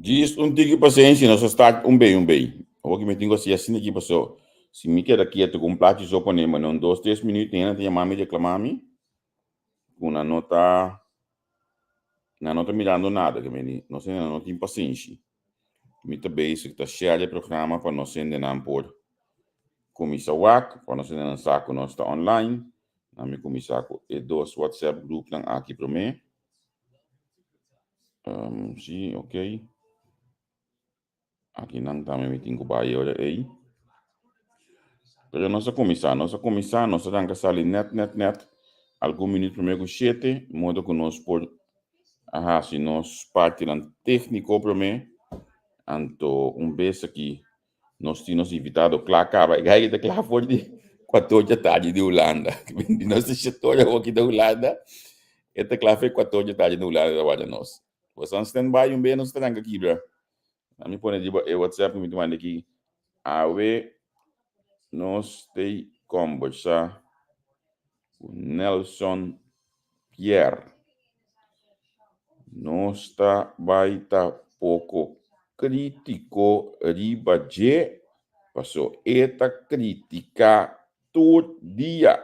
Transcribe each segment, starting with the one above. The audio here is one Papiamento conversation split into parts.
Djis un tiki pasenshi, nos a start un bei un bei. Awor ki mi tin ku hasi asina aki paso si mi keda kieto ku un plachi so pone mane un dos tres minüt hende ta yama mi reklama mi ku nan no ta nan no ta mirando nada ke mi nos hende no tin pasenshi. Mi ta bezig ta share e programa pa nos hendenan por kuminsá wak, pa nos hendenan sa ku nos ta online. Nan mi kuminsá ku e dos WhatsApp groupnan aki promé. Sí, ok. Aki nan tambe mi tin ku bai ora ei. Pero nos a kuminsá, nos a kuminsá, nos a ranka sali nèt, nèt, nèt algun minüt promé ku shete, modo ku nos por a hasi nos partinan tékniko promé. Anto un bes aki Nos tin nos invitado kla kaba. E gai ta kla for di kuator dja tardi di Hulanda. Di nos ta shetor awoki na Hulanda. E ta kla for kuator dja tardi na Hulanda ta warda nos. Boso stand by un be nos ta ranka kibra. A mi pone riba e WhatsApp ku mi ta manda aki. Awe nos tei kombersa ku Nelson Pierre. Nos ta bai ta poko krítiko riba dje, paso e ta kritiká tur dia.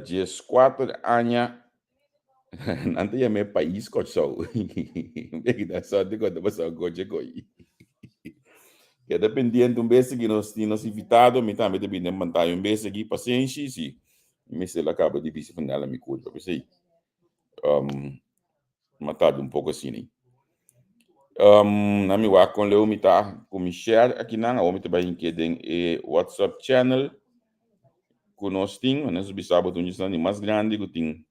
Dieskuater aña nan ta yam'é Pais Kòrsou. Mira sòrte ku ta pasá gochi ko'i. Keda pendiente un bes aki nos tin nos invitado, mi tambe ta bini den pantaya un bes aki. Pasenshi si mi mester la kaba di bisa final mi kulpa p'esei. M'a tarda un poko asina. Na mi wak kon leu mi ta ku mi share akinan, awor mi ta bai hink'é den e WhatsApp channel ku nos tin. Nos bisa bo ta un di mas grandi ku tin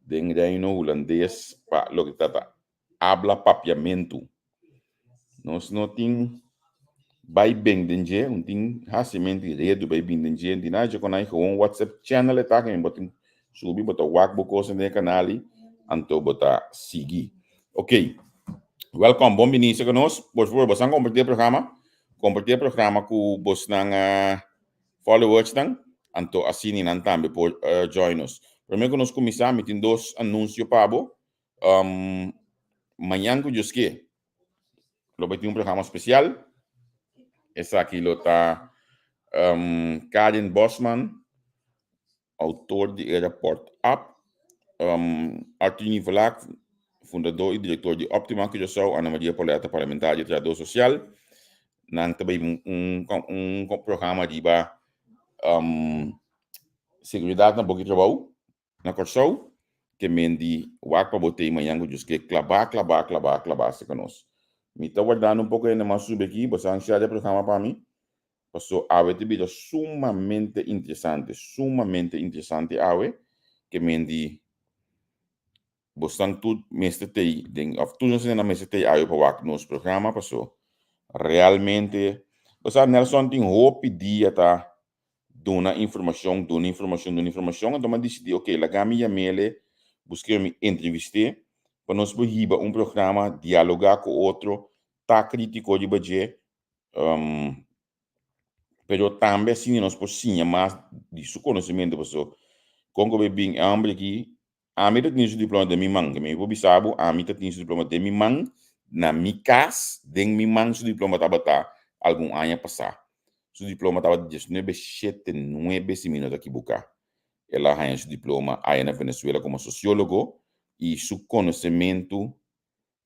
den Reino Hulandes pa loke ta trata abla papiamentu. Nos no tin bai ben den dje, un tin hasimentu di redu bai bin den dje, di nada dje kon ai gewoon WhatsApp channel e ta ku bo tin subi bo ta wak bo kosnan den e kanal ei, anto bo ta sigui. Ok, welkom, bon bini serka nos. Por favor, bosan kompartí e programa, kompartí e programa ku bosnan followersnan, anto asina nan tambe por join nos. Promé ku nos kuminsá, mi tin dos anunsio pa bo. Mañan ku Dios ke, lo bai tin un programa spesial. Esaki lo ta Karin Bosman, Autor di e raport Up, Arthur Nivelak, fundador i direktor di Optima Curaçao, Ana Maria Pauletta, parlamentaria i trahador sosial. Nan ta bai un un programa riba seguridat na boki trabou na Kòrsou, ke men di wak pa bo tei mañan ku djus ke klabá, klabá, klabá, klabá serka nos. Mi ta wardando un poko hende mas subi aki, bo sa anshá di e programa pa mi? Paso awe ta bira sumamente interesante, sumamente interesante awe, ke men di bosnan tur mester tei den, of tur nos hendenan mester tei awe pa wak nos programa, paso realmente, bo sa Nelson tin hopi dia ta duna informashon, duna informashon, duna informashon, anto mi a disidí, ok, laga mi yam'ele, busk'é mi entrevist'é, pa nos por hiba un programa, dialogá ku otro, ta krítiko riba dje, Pero tambe asina nos por siña mas di su conocimiento paso con cu bin e hombre aki ami ta tin su diploma den mi man mi por bisa bo ami ta tin su diploma den mi man na mi cas den mi man su diploma tabata algun aña pasa su diploma tabata diesnuebe shete nuebe si mi no ta ekiboca el a haña su diploma aya na Venezuela como sociologo y su conocimento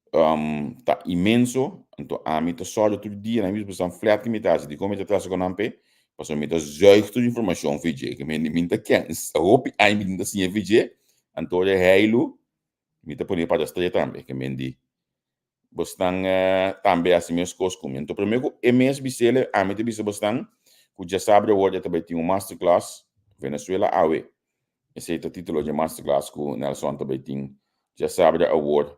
ta inmenso, anto ami ta sòru tur dia, nan bisa pasan flèt ku mi ta hasi, dikon mi ta trasa ku nan p'e? Pasobra mi ta zùig tur informashon for dje, ke mi mi ta kens, hopi aña mi ta siña for dje, anto ora e heilu mi ta pone pa strea tambe, ke men di bosnan tambe hasi meskos ku mi. Anto promé ku e mes bis'el, ami ta bisa bosnan ku djasabra awor e ta bai tin un masterclass Venezuela awe, Esei ta título dje masterclass ku Nelson ta bai tin djasabra awor.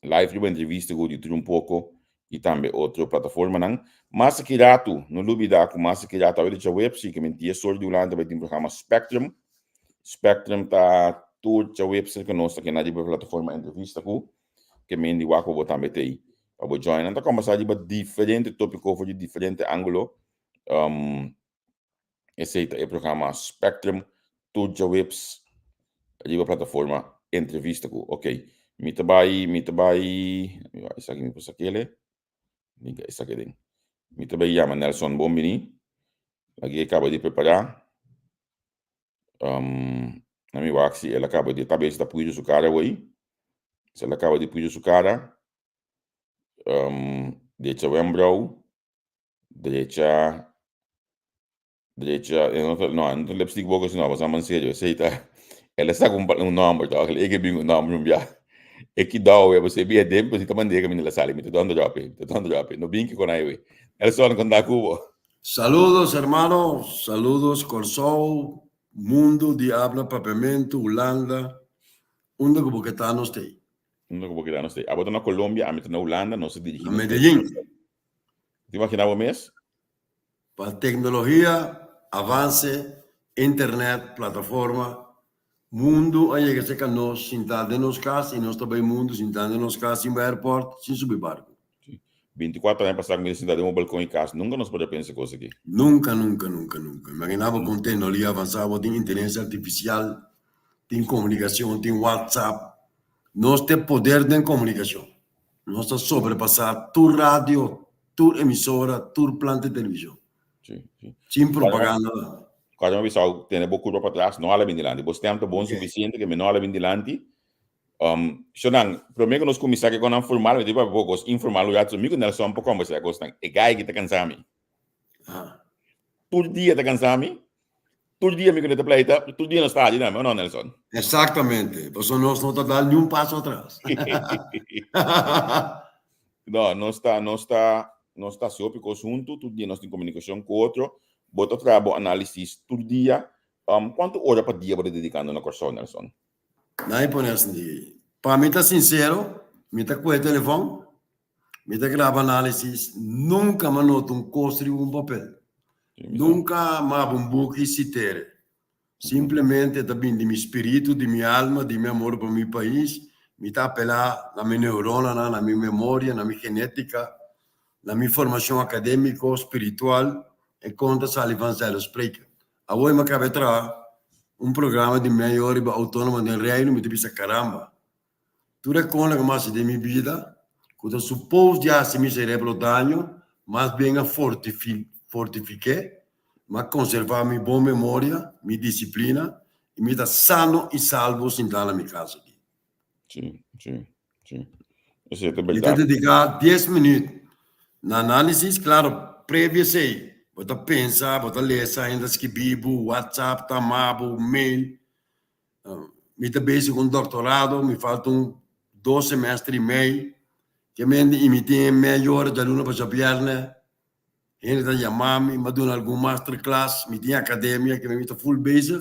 Live riba entrevista ku di tur un poko i tambe otro plataformanan. Mas aki ratu, no lubida ku mas aki ratu awe di djaweps i ke mentia sor di Hulanda ta bai tin programa Spectrum. Spectrum ta tur djaweps serka nos ta kena riba plataforma entrevista ku ke men di wak pa bo tambe t'ei pa bo join. Nan ta kombersá riba diferente tópiko for di diferente ángulo. Esei ta e programa Spectrum tur djaweps riba plataforma. entrevista ku. Ok, mi ta bai, mi ta bai, mi bai esaki mi por sakele, mi ka esaki den. Mi ta bai yama Nelson bon bini, lagi e kaba di prepará. Um, na mi wak si el a kaba di, ta bes ta puido su kara wei. Si el a kaba di puido su kara, um, drecha wembrou, drecha Drecha, e no ta, no, e no ta lipstick boka si no, pasobra man serio, esei ta, el a saka un un nomber tòg, el a eke bin un nomber un bia. E kidou e pasobra e bia den, pero si ta mand'é kaminda el a sali, mi ta dònder òp e, mi ta dònder òp e, no bin kiko nan e wei. Nelson, konta ku bo. Saludos hermano, saludos Kòrsou, mundu di habla papiamentu, Hulanda, unda ku bo ke ta nos t'ei. Unda ku bo ke ta nos t'ei. Abo ta na Colombia, ami ta na Hulanda, nos ta dirigí Na Medellin. Bo ta imagina bo mes? Pa tecnologia, avance, internet, plataforma, mundo a yega cerca nos sinta den nos cas y nos ta bay mundo sinta den nos cas sin bay airport, sin subi barco. Sí. 24 aña pasá cu mi ta sinta den un balcon di cas, nunca nos por a pensa cos aki. Nunca, nunca, nunca, nunca. Imagina bo con tecnologia avansa, bo tin inteligencia artificial, tin comunicacion, tin WhatsApp. Nos tin poder den comunicacion. Nos ta sobrepasá tur radio, tur emisora, tur planta di televishon. Sí, sí. Sin propaganda nada. Cuando mi bisa tene bo curva patras, no hala bin dilanti. Bo stem ta bon suficiente que mi no hala bin dilanti. Um, shonan, prome que nos cuminsa que con nan formal, mi tipo poco cos informal un rato, mi cu Nelson por conversa cosnan. E guy ki ta cansa mi. Ah. Tur dia ta cansa mi. Tur dia mi ku ta pleita, tur dia nos ta haci tambe, o no Nelson? Exactamente, pasobra nos no ta dal ni un paso atras. No, nos ta, nos ta, nos ta haci hopi cos hunto, tur dia nos tin comunicacion cu otro, bo ta traha bo analisis tur dia, um, cuanto ora pa dia bo ta dedicando na Corsou, Nelson? Nan e pone asina, pa mi ta sincero, mi ta coge telefon, Mi ta graba análisis, nunka m'a nota un kos riba un papel. Nunka m'a habri un buki sitere. Simplemente ta bin di mi spiritu, di mi alma, di mi amor pa mi pais. Mi ta apelá na mi neuronanan, na mi memoria, na mi genétika, na mi formashon akadémiko, spiritual, e kon ta sali vanzelfsprekend. Awor mi a kaba e traha un programa di mei ora riba Autónoma den Reino, mi ta bisa karamba, Tur e kosnan ku mi a hasi den mi bida ku ta supos di hasi mi serebro daño, mas bien a fortifik'é, mi a konservá mi bon memoria, mi disiplina, i mi ta sano i salvo sintá na mi kas aki. Sí, sí, sí. Esei ta Mi ta bèrdat. dediká dies minüt na análisis, klaro, previo esei bo ta pensa, bo ta lesa, hende ta skibí bo, whatsapp ta manda bo, mail. Mi ta bezig ku un doktorado, mi falta un dos semester i mei. Ke mende i mi tin e mei ora djaluna pa djabièrnè. Hende ta yama mi, mi a duna algun masterclass, mi tin akademia, ke mi ta full bezig.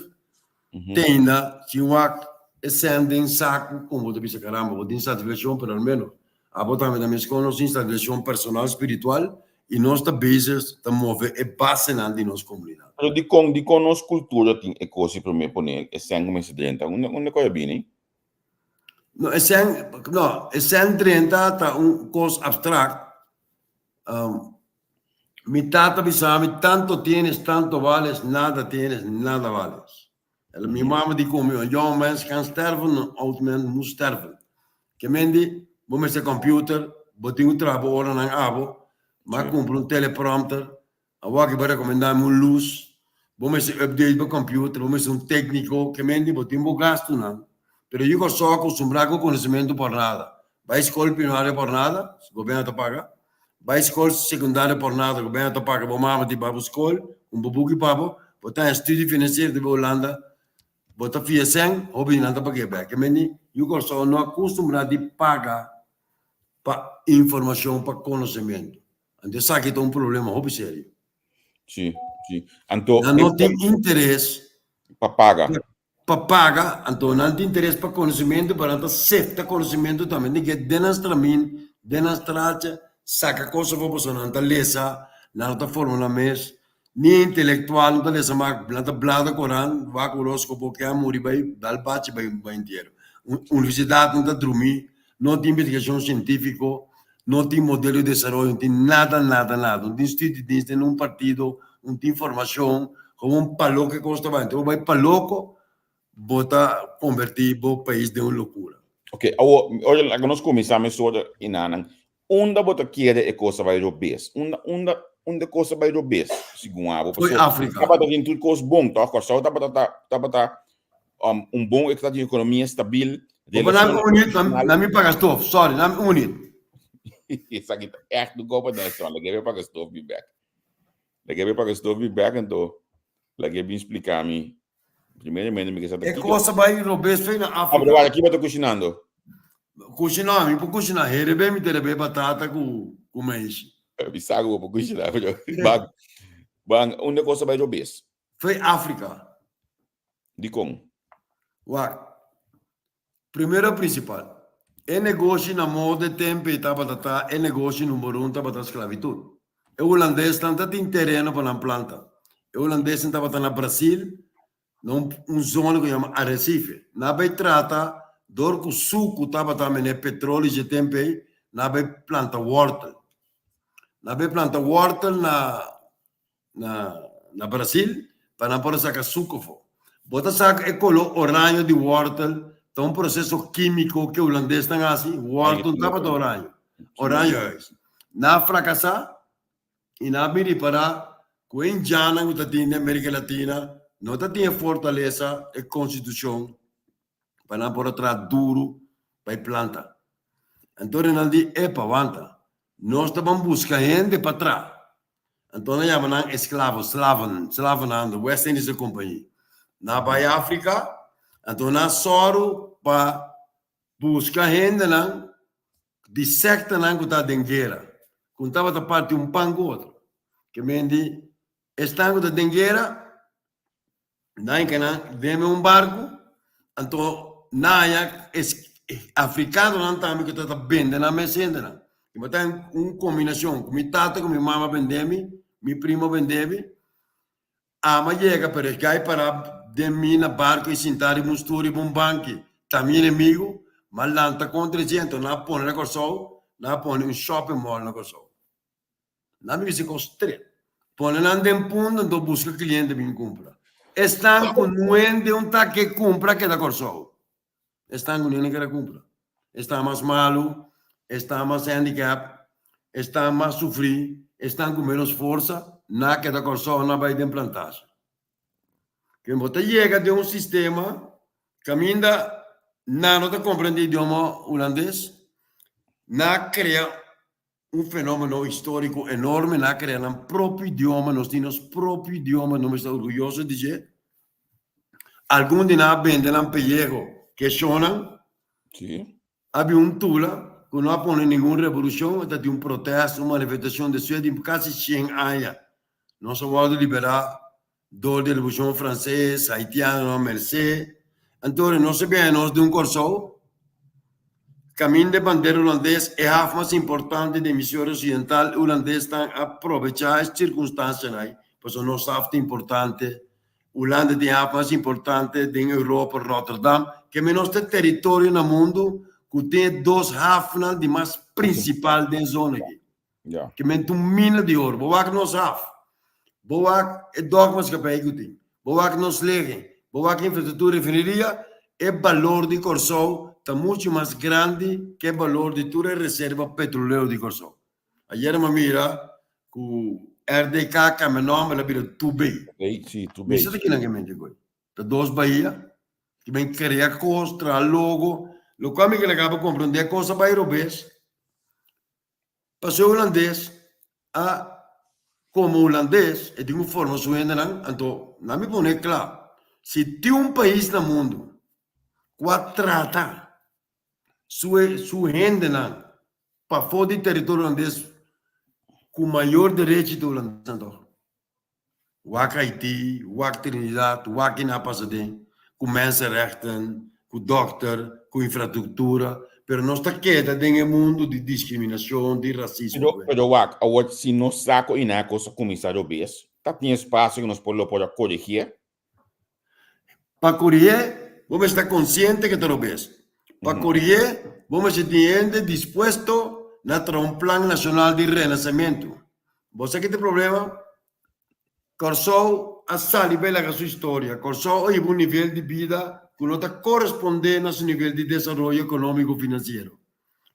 Te ainda sin wak e sèn den saku, komo bo ta bisa karamba, bo tin satisfakshon, pero al menos Abo tambe ta meskos nos instalacion personal spiritual y nos ta bezig ta move e basenan di nos comunidad. Pero dikon dikon nos kultura tin e kos di promé pone e sèn ku mester drenta? Unda unda ku a bini? No, e sèn no, e sèn drenta ta un kos abstract. Mi tata bisa mi tanto tienes tanto vales, nada tienes nada vales. El mi mama di ku mi, un jong mens kan sterven, un oud mens moet sterven. Ke men di, bo mester computer, bo tin ku traha bo oranan abo, m'a kumpra un teleprompter, awor aki bo rekomendá mi un lus, bo mester update bo computer, bo mester un tékniko, ke men di bo tin bo gastunan. Pero yu Kòrsou a kustumbrá ku konosementu por nada. Bai skol primario por nada, gobièrnu ta paga. Bai skol sekundario por nada, gobièrnu ta paga bo mama di bai bo skol, kumpra buki pa bo, bo ta haña studio finansiero di Hulanda, bo ta fia sèn, hopi di nan ta pag'é bèk. Meni yu Kòrsou no a kustumbrá di paga pa informashon, pa konosementu. Anto esaki ta un problema hopi serio. Sí, sí. Anto Nan no tin interes pa paga. Pa paga, anto nan tin interes pa konosementu, pero nan ta sefta konosementu tambe. Tin ke den nan stramin, den nan straatje, saka kos afó pasobra nan ta lesa, nan no ta forma nan mes, ni intelektual no ta lesa mas, nan ta blada koran, wak horoskopo, ke a muri bai dal bachi bai bai entiero. Universidat no ta drumí, no tin investigashon sientífiko, no tin modelo di desaroyo, no tin nada, nada, nada. No tin studiedienst den un partido, no tin formashon, gewoon pa loke kos ta bai. Anto bo bai pa loko, Bo ta konvertí bo pais den un lokura. Ok, awor, ora laga nos kuminsá mesora inanan. Unda bo ta kere e kos a bai robes? Unda, unda, unda e kos a bai robes, segun abo? Foi Pasobra Afrika. tabata tin tur kos bon, tòg? Kòrsou tabata ta, tabata um, un bon, e tabatin ekonomia stabil, Bo por relashon nami un minuut, internashonal. nami paga stof, sorry, nami un minuut. Esaki ta ègt un kopa Nelson, laga e paga stof mi bèk. Laga e paga stof mi bèk, anto laga e bin splika mi. Primeramente mi ke sa ta E kiko. kos a bai robes fe na Ah, Afrika. pero wak, kiba ta kushinando? Kushiná, mi por kushiná. Herebe mi ta herebe batata ku ku maishi. Mi sa ku bo por kushiná, pero ban, ban, unda kos a bai robes? Fe Afrika. Dikon? Wak, primero principal, e negoshi na moda e tempo ei tabata ta e negoshi number un tabata sklabitut. E hulandesnan ta tin tereno pa nan planta. E hulandesnan tabata na Brasil, na un un zona ku yama Arrecife. Nan a bai trata dor ku suku tabata mene petrolio dje tempo ei, nan a bai planta wòrtel. Nan a bai planta wòrtel na na na Brasil pa nan por a saka suku afó. Bo ta sa ku e koló oraño di wòrtel ta un proseso kímiko ku e hulandesnan hasi, wòrtel no tabata oraño, oraño huis. Nan a frakasá i nan a bin ripará ku e indiannan ku ta tin den Amerika Latina no ta tin e fortalesa, e konstitushon pa nan por a traha duru pa e planta. Anto nan di, Epa, wanta, nos ta ban buska hende pa traha. Anto nan yama nan esklavo, slaven, slavenhandel, West Indische Compagnie. Nan a bai Afrika, anto nan a sòru pa buska hendenan di sektanan ku ta den guera, ku no tabata parti un pan ku otro. Ke men di, esnan ku ta den guera, Nan ke nan den un barku, anto nan haña e afrikanonan tambe ku ta bende nan mes hendenan. I bo ta un kombinashon ku mi tata ku mi mama bende mi, mi primo bende mi, ama yega pero e gai para den mi na barku i sinta riba un stul riba un banki ta mi enemigu, m'a lanta kontra dje anto nan a pone na Kòrsou, nan a pone un shopping mall na Kòrsou. Nan mi bisa kos tret. Pone nan den punto anto buska kliente bin kumpra. Esnan ku nuende un ta ke kumpra keda Kòrsou. Esnan ku nuende keda kumpra. Esnan mas malu, esnan mas handicap, esnan mas sufrí, esnan ku menos forsa, nan keda Kòrsou, nan bai den plantasje. Ken bo ta yega den un sistema kaminda nan no ta komprende idioma hulandes, nan a krea Un fenomeno historico enorme, nan a crea nan propio idioma, nos tin nos propio idioma, nos mester orguyoso di dje. Algun di nan a bende nan pellejo ke shonnan. Sí. A bin un tula ku no a pone ningun revolucion, e ta tin un protesta, un manifestacion despues di casi shen aña. Nos a wordo libera Dor di Revolucion Frances, Haitianonan mercé. Anto nos a biaha nos di un Corsou, caminda e bandera Hulandes, e haf mas importante di hemisferio occidental, e Hulandesnan a probecha e circunstancianan ai, pasobra nos haf ta importante. Hulanda tin e haf mas importante den Europa, Rotterdam, ke men nos ta e territorio na mundo cu tin e dos hafnan di mas principal den e zona aki. Ja. Ke men ta un mina di oro. Bo wak nos haf. Bo wak e dòkmaatschappij ku tin. Bo wak nos lege. Bo wak infrastruktura, refineria. E balor di Kòrsou ta muchu mas grandi ke e balor di tur e reserva petrolero di Kòrsou. Ayer mi a mira ku RDK kambia nòmber el a bira Tubei. Tubei, si, Tubei. Mi sa ta kinan ke mente koe. Ta dos bahia ki ben krea kos, traha logo. Lokual mi ke laga bo komprondé kos a bai robes. Pasobra hulandes a komo hulandes e tin ku forma su hendenan, anto nan mi pone kla, si tin un pais na mundu ku a trata su su hendenan pafó di teritorio hulandes ku mayor derechi ta hulandesnan tòg. Wak Haiti, wak Trinidad, wak kina a pasa den, ku mensenrechten, ku dòkter, ku infrastruktura, pero nos ta keda den e mundu di diskriminashon, di rasismo. Pero, pero wak, awor si nos sa ku ina kos a kuminsá robes, ta tin espasio ku nos por lo por a koregié? Pa koregié, bo mester ta konsiente ke ta robes. Pa koregié, bo mester tin hende dispuesto na traha un plan nashonal di renasementu. Bo sa ki ta e problema? Kòrsou a sali bai laga su historia. Kòrsou a hiba un nivel di bida. ku no ta korespondé na su nivel di desaroyo ekonómiko finansiero.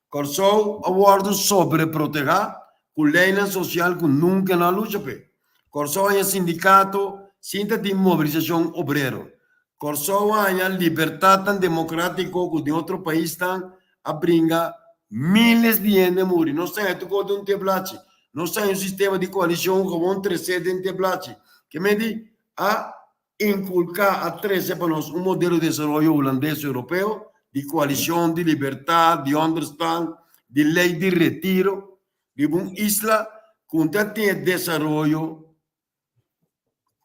Kòrsou a wòrdu sobreprotehá ku leinan sosial ku nunka no a lucha p'e. Kòrsou a haña sindikato sin ta tin mobilisashon obrero. Kòrsou a haña libertatnan demokrátiko ku den otro paisnan a bringa míles di hende a muri. Nos ta haña tur kos den un teblachi. Nos ta haña un sistema di koalishon gewon tresé den teblachi. Ke menti a inkulká, a trese pa nos un modelo di desaroyo hulandes europeo, di koalishon, di libertat, di ònderstan, di lei di retiro, riba un isla ku ta tin e desaroyo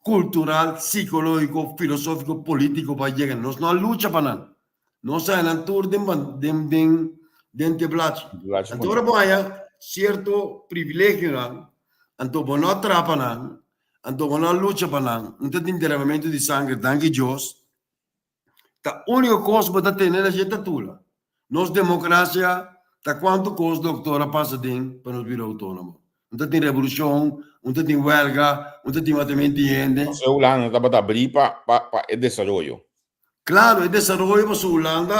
kultural, sikológiko, filosófiko, polítiko pa yega. Nos no a lucha pa nan. Nos a haña nan tur den den den den teblachi. Anto ora bo haña sierto privilegionan, anto bo no a trapa nan, anto bo no a lucha pa nan, no ta tin derramamentu di sangre, danki Dios. Ta úniko kos bo ta tene na dje ta tula. Nos demokrasia ta kuantu kos doktor a pasa den pa nos bira outónomo. Un ta tin revolushon, un ta tin wèlga, un ta tin matamentu di hende. Pasobra Hulanda tabata abrí pa pa e desaroyo. Klaro, e desaroyo pasobra Hulanda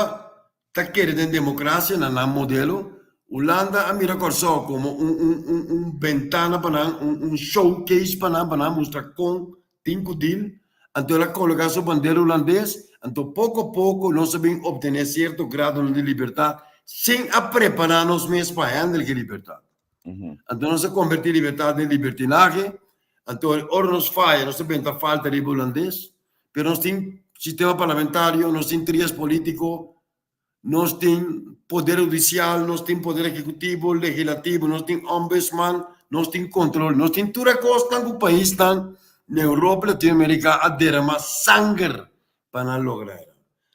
ta kere den demokrasia na nan modelo. Hulanda a mira Kòrsou komo un un un un bentana pa nan, un un showcase pa nan, pa nan mustra kon tin ku dil, anto el a koloká su bandera hulandes, anto poko poko nos a bin optené sierto gradonan di libertat sin a prepará nos mes pa hèndel ki libertat. Anto nos a kombertí libertat den libertinahe, anto ora nos faya nos ta benta falta riba hulandes, pero nos tin sistema parlamentario, nos tin trias polítiko, Nos tin poder hudisial, nos tin poder ehekutivo, legislativo, nos tin ombudsman, nos tin kontrol, nos tin tur e kosnan ku paisnan na Europa i Latinoamerika a derama sanger pa nan logra.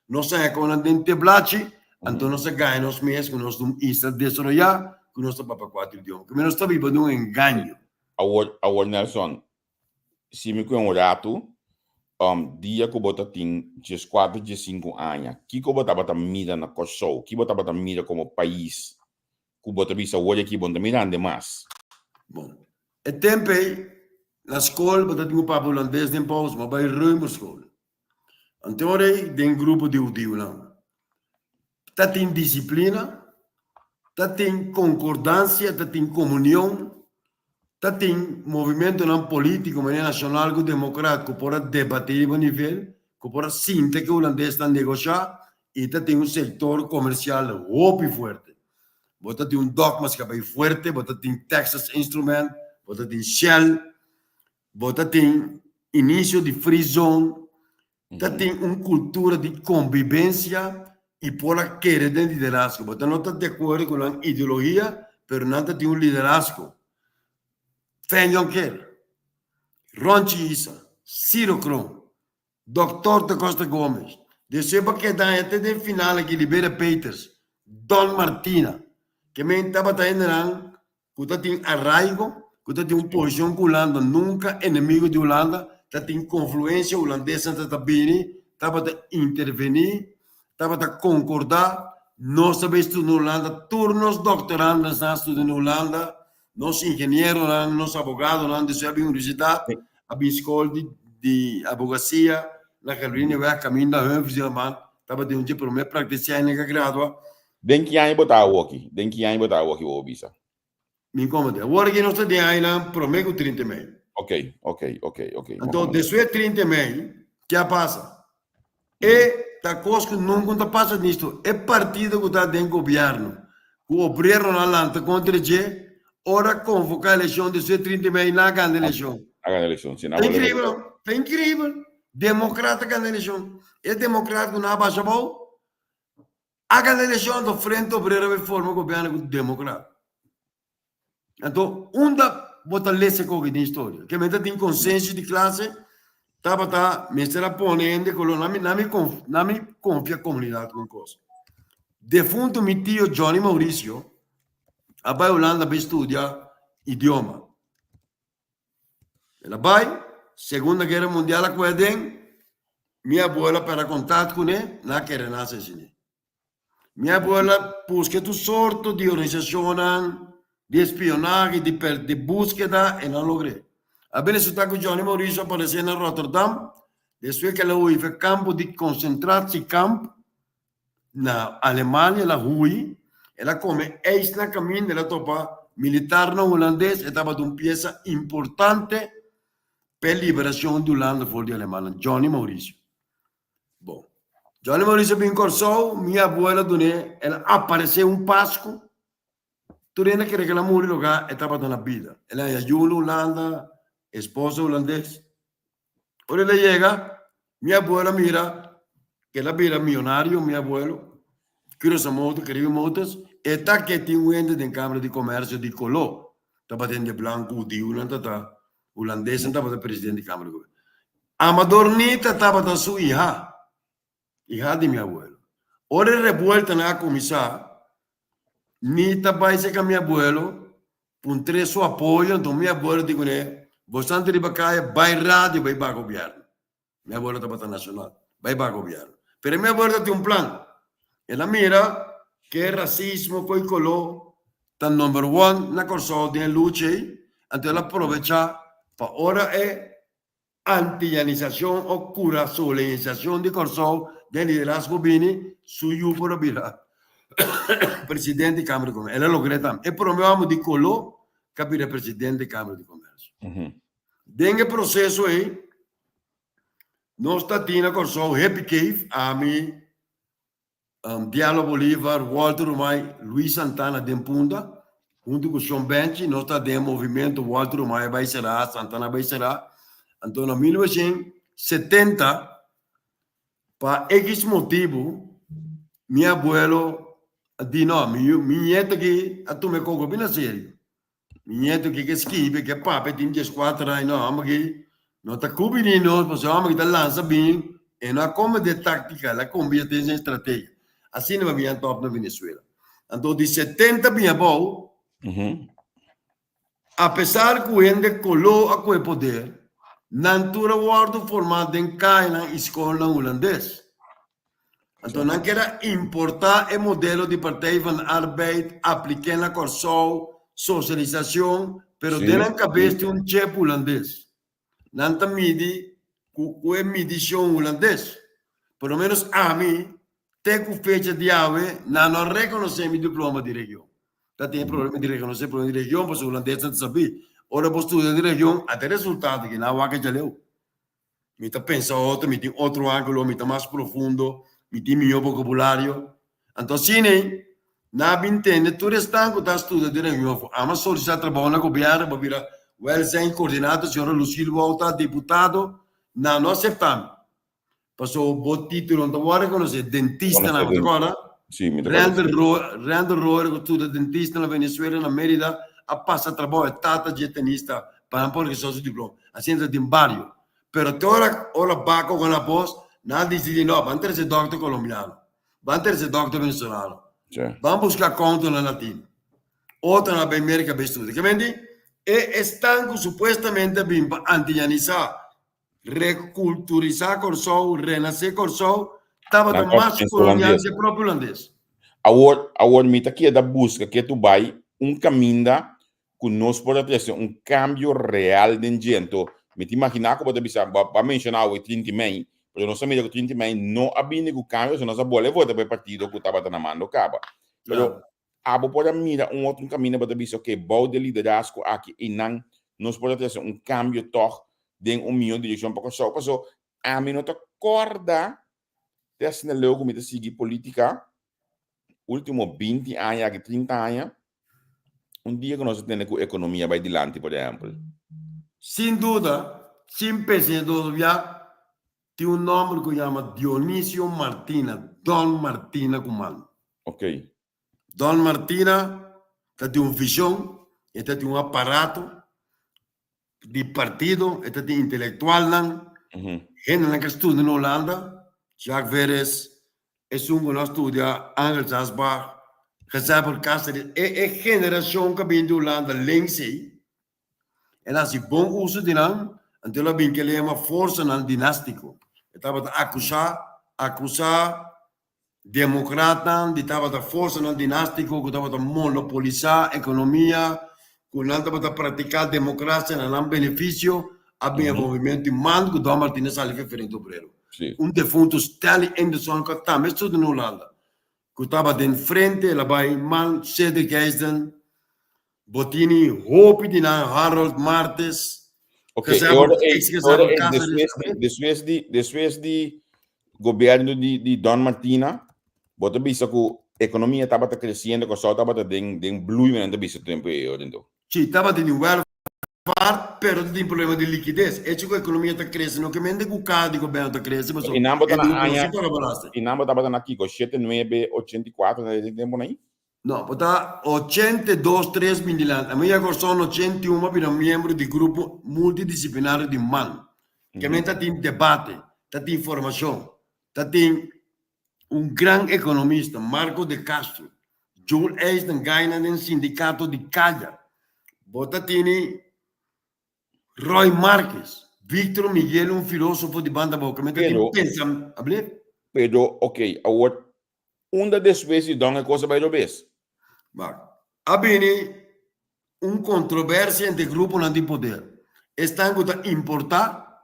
Nos a heka nan den teblachi, anto nos a gaña nos mes ku nos ta un isla desaroyá, ku nos ta papia kuater idioma. Ku nos ta biba den un engaño. Awor, awor Nelson, Si mi ku un ratu, dia ku bo ta tin dieskuater, diesinku aña, kiko bo tabata mira na Kòrsou? Ki bo tabata mira komo pais ku bo ta bisa awor aki bo no ta mirando mas? Bon, e tempu ei na skol bo ta tin ku papia hulandes den pous, bo a bai Römerschool. Anto ora ei den grupo di hudiunan ta tin disiplina, ta tin konkordansia, ta tin komunion, Ta tin movimentonan politico manera Nacional cu Democrat cu por a debati riba nivel, cu por a sinta cu hulandesnan negosha y ta tin un sector comercial hopi fuerte. Bo ta tin un dok maatschappij fuerte, bo ta tin Texas Instrument, bo ta tin Shell, bo ta tin inicio di free zone, ta tin un cultura di convivencia y por a kere den liderazgo. Bo ta no ta de acuerdo cu nan ideologia, pero nan ta tin un liderazgo. Fen Jonker, Ronchi Isa, Ciro Kroon, Doctor da Costa Gomez, deseo pa keda aña te den final aki Libera Peters, Don Martina, ke men tabata hendenan ku ta tin arraigo, ku ta tin un posishon ku Hulanda, nunka enemigo di Hulanda, ta tin konfluensia hulandesnan ta ta bini, tabata intervení, tabata konkordá, nos ta bai studia na Hulanda, tur nos doktorandesnan a studia na Hulanda, nos ingenieronan, nos abogadonan, despues a bin universidat, a bin skol di di abogasia na Gerlineweg, kaminda Humphreys Diamant, tabatin un dje promé praktisènnan ku a gradua. Den ki aña bo ta awoki? Den ki aña bo ta awoki bo bisa? Mi komende. Awor aki nos ta den añanan promé ku trinta i mei. Ok, ok, ok, ok. Anto despues trinta i mei, ke a pasa? E ta kos ku nunka no ta pasa nisto. E partido ku ta den gobièrnu, ku obreronan a lanta kontra dje, ora konvoká elekshon despues trinta i mei nan a gana elekshon. A gana elekshon, si. Ta inkreibel, no? Ta inkreibel. Demokrat a gana elekshon. E demokrat ku nan a basha abou, A gana elekshon anto Frente Obrero a bay forma gobierno ku Demokrat. Anto unda bo ta lesa e koki den historia? Ke mester tin konsenshi di klase tabata mester a pone hende koló na mi na mi na mi konfia komunidat ku un kos. Defunto mi tio Johnny Mauricio a bay Hulanda bay studia idioma. El a bai, Segunda Guera Mundial a kohe aden, mi abuelo a pera kontakto kuné, nan a kere nan asesiné. Mi abuelo a buska tur sorto di organisashonnan di espionahe, di di búskeda, e no a logr'é. A bini resultá ku Johnny Mauricio a aparesé na Rotterdam. Despues ku el a hui for kampo di konsentratiekamp na Alemania, el a hui, el a kome ijs na kaminda, el a topa militarnan hulandes, e tabata un piesa importante pa e liberashon di Hulanda for di alemannan, Johnny Mauricio. Bon, Johnny Mauricio bin Kòrsou, mi abuelo a dun'é, el a aparesé un Pasku, Tur hende a kere ku el a muri loke e tabata na bida. El a haña yu na Hulanda, esposa hulandes. Ora el a yega, mi abuelo a mira ku el a bira miyonario, mi abuelo, Curaçao Motors, Caribe Motors, e ta ke tin un hende den Kamara di Komersio di koló, tabata hende blanku, hudiunan ta ta, hulandesnan tabata presidente di Kamara di Komersio. Amador Nita tabata su iha. Iha di mi abuelo. Ora e rebueltanan a kuminsá, mi ta bai serka mi abuelo puntr'é su apoyo, anto mi abuelo di kuné, Boso ta riba kaya, bai radio bai baha gobièrnu. Mi abuelo tabata nashonal, bai baha gobièrnu. Pero mi abuelo tatin un plan. El a mira ku e rasismo ku e koló ta number one na Kòrsou den e lucha ei, anto el a probechá pa ora e Antianisashon o kurasoleisashon di Kòrsou den liderazgo bini, su yu por a bira presidente di Kámara di Komèrsio. El a logr'é tambe. E promé hòmber di koló ku a bira presidente di Kámara di Komèrsio. Den e proseso ei, nos ta tin na Kòrsou Happy Cave, ami, Diallo Bolivar, Walter Rumay, Luis Santana den Punta, huntu ku Shon Benchi, nos ta den e movimento Walter Rumay a bai será, Santana a bai será. Anto na 1970, pa ekis motibu, mi abuelo a di no, mi yu, mi ñeto aki a tuma e koko bina serio. Mi ñeto ki ke skibi, ke papia tin dieskuater aña, no, hòmber ki no ta kubi ni nos, pasobra hòmber ki ta lansa bin, e no a komete táktika, el a kombierte den estrategia. Asina mi a bin antòp na Venezuela. Anto di setenta bin abou, apesar ku hende koló a kohe poder, nan tur a wòrdu formá den kayanan i skolnan hulandes. Anto nan kier a importá e modelo di Partij van Arbeid, apliké na Kòrsou, sosialisashon, pero den nan kabes tin un chep hulandes. Nan ta midi ku ku e midishon hulandes. Por lo menos ami, te ku fecha di awe, nan no a rekonosé mi diploma di region. Ta tin e problema di rekonosé problema di region pasobra hulandesnan ta sabí. Ora bo studia di region, ata e resultado ki nan a wak e djaleu. Mi ta pensa otro, mi tin otro ángulo, mi ta mas profundo, mi tin mihó bokabulario. Anto asina ei, nan a bin tende tur esnan ku ta studia den region afó. Amo a solisitá trabou na gobièrnu pa bira wèlzijncoördinator, señora Lucille Wouter, diputado, nan no aseptá mi. Pasobra bo título no ta wòrdu rekonosé. Dentistanan, bo ta kòrda? Sí, mi ta kòrda. Randall Roy, Randall Roy ku studia dentista na Venezuela, na Mérida, a pasa trabou, e tata dje tenista, pa nan por registra su diploma. Asina ta den bario. Pero te ora ora Baco gana bos, nan a disidí, no, ban trese dòkter kolombiano, ban trese dòkter venezolano, ban buska kontonan latino. Otronan a bai Merka bai studia. Ke men di? E esnan ku supuestamente a bin pa antianisá, rekulturisá Kòrsou, renasé Kòrsou, tabata Nan mas kòs kolonial hulandes. ke propio hulandes. Awor, awor mi ta keda buska ke tu bai un kaminda ku nos por a trese un kambio real den dje. Anto, mi ta imaginá ku bo ta bisa, bo a menshoná awe 30 mei, pero nos a mira ku 30 mei no a bini ku kambio, so nos a bolbe vota pa e partido ku tabata na mando kaba. Pero abo por a mira un otro kaminda, bo ta bisa, ok, bou di e liderazgo aki einan nos por a trese un kambio tòg den un mihó direkshon pa Kòrsou. Paso, ami no ta kòrda te asina leu ku mi ta sigui polítika, último 20 aña aki 30 aña, un dia ku nos a tende ku ekonomia bai dilanti, por ehèmpel. Sin duda, sin pensa dos bia, tin un nòmber ku yama Dionisio Martina, Don Martina ku man. Ok. Don Martina ta tin un vishon, e ta tin un aparato di partido, e ta tin intelektualnan, hendenan ku a studia na Hulanda, Jacques Veres, esun ku no a studia, Angel Zasbach, Gezebel Cáceres, e e generashon ku a bini di Hulanda links ei, el a hasi bon uso di nan, anto el a bin ke el a yama forsanan dinástiko. E tabata akusá, akusá Demokratnan di tabata forsanan dinástiko ku tabata monopolisá ekonomia, ku nan tabata praktiká demokrasia na nan benefisio. a bin envolvimento di man ku Don Martina sali for Frente Obrero. Sí. Un defunto Stanley Anderson ku tambe studia na Hulanda, ku tabata den frente, el a bai man Cedric Eisden, bo tini hopi di nan, Harold Martes, Ok, e ora ei, ora ei despues di, despues di, despues di gobierno di, di Don Martina, bo ta bisa ku ekonomia tabata kresiendo, Kòrsou tabata den, den bloei, men ta bisa tempu ei ora ento. Sí, tabatin un welvaart, pero tabatin problema di likides. Echo ku ekonomia ta krese no ke mente ku kaha di gobierno ta krese, pasobra I nan bo ta e na dun aña, si paga belasting. i nan bo tabata na kiko, shete, nuebe, 84, na e tempunan ei? No, bo ta 82, tres bin dilanti. Ami ya Kòrsou na 81 a bira miembro di grupo multidisiplinario di man. Ke men ta tin debate, ta tin formashon, ta tin un gran ekonomista, Marco de Castro, Joel Eisden Gaina den sindikato di Kaya. Bo ta tini Roy Marques, Victor Miguel, un filosofo di banda abou, ke men ta tin pensa, able? Pero, ok, awor Unda despues di don e kos a bai robes? Wak, a bini un kontroversia entre gruponan di poder, esnan ku ta importá,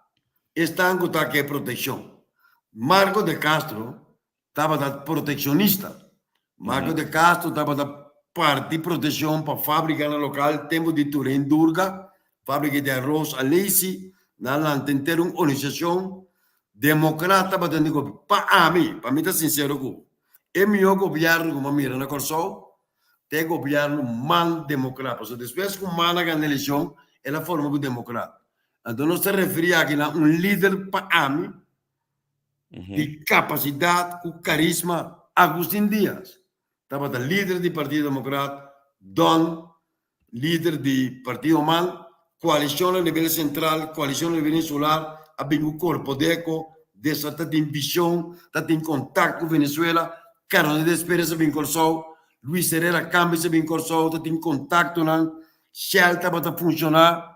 esnan ku ta ke protekshon. Marco de Castro tabata protekshonista. Marco de Castro tabata parti protekshon pa fábrikanan lokal tempu di Turein Durga, fábrika di aros Alesi, nan lanta henter un organisashon Democrat tabata den gobi. Pa ami, pa mi ta sincero cu bo, e mihor gobierno cu mi a mira na Corsou ta e gobierno man democrat. Pasobra despues cu man a gana eleccion, el a forma cu democrat. Anto nos ta referi aki na un lider pa ami di capacidad cu carisma, Agustin Diaz. Tabata lider di Partido Democrat, Don Lider di Partido man, koalishon na nivel sentral, koalishon na nivel insular a bin ku Korpodeko, desa ta tin vishon, ta tin kontak ku Venezuela, Carolina Perez a bin Kòrsou, Luis Herrera Cambes a bin Kòrsou, ta tin kontaktonan, Shell tabata funshoná,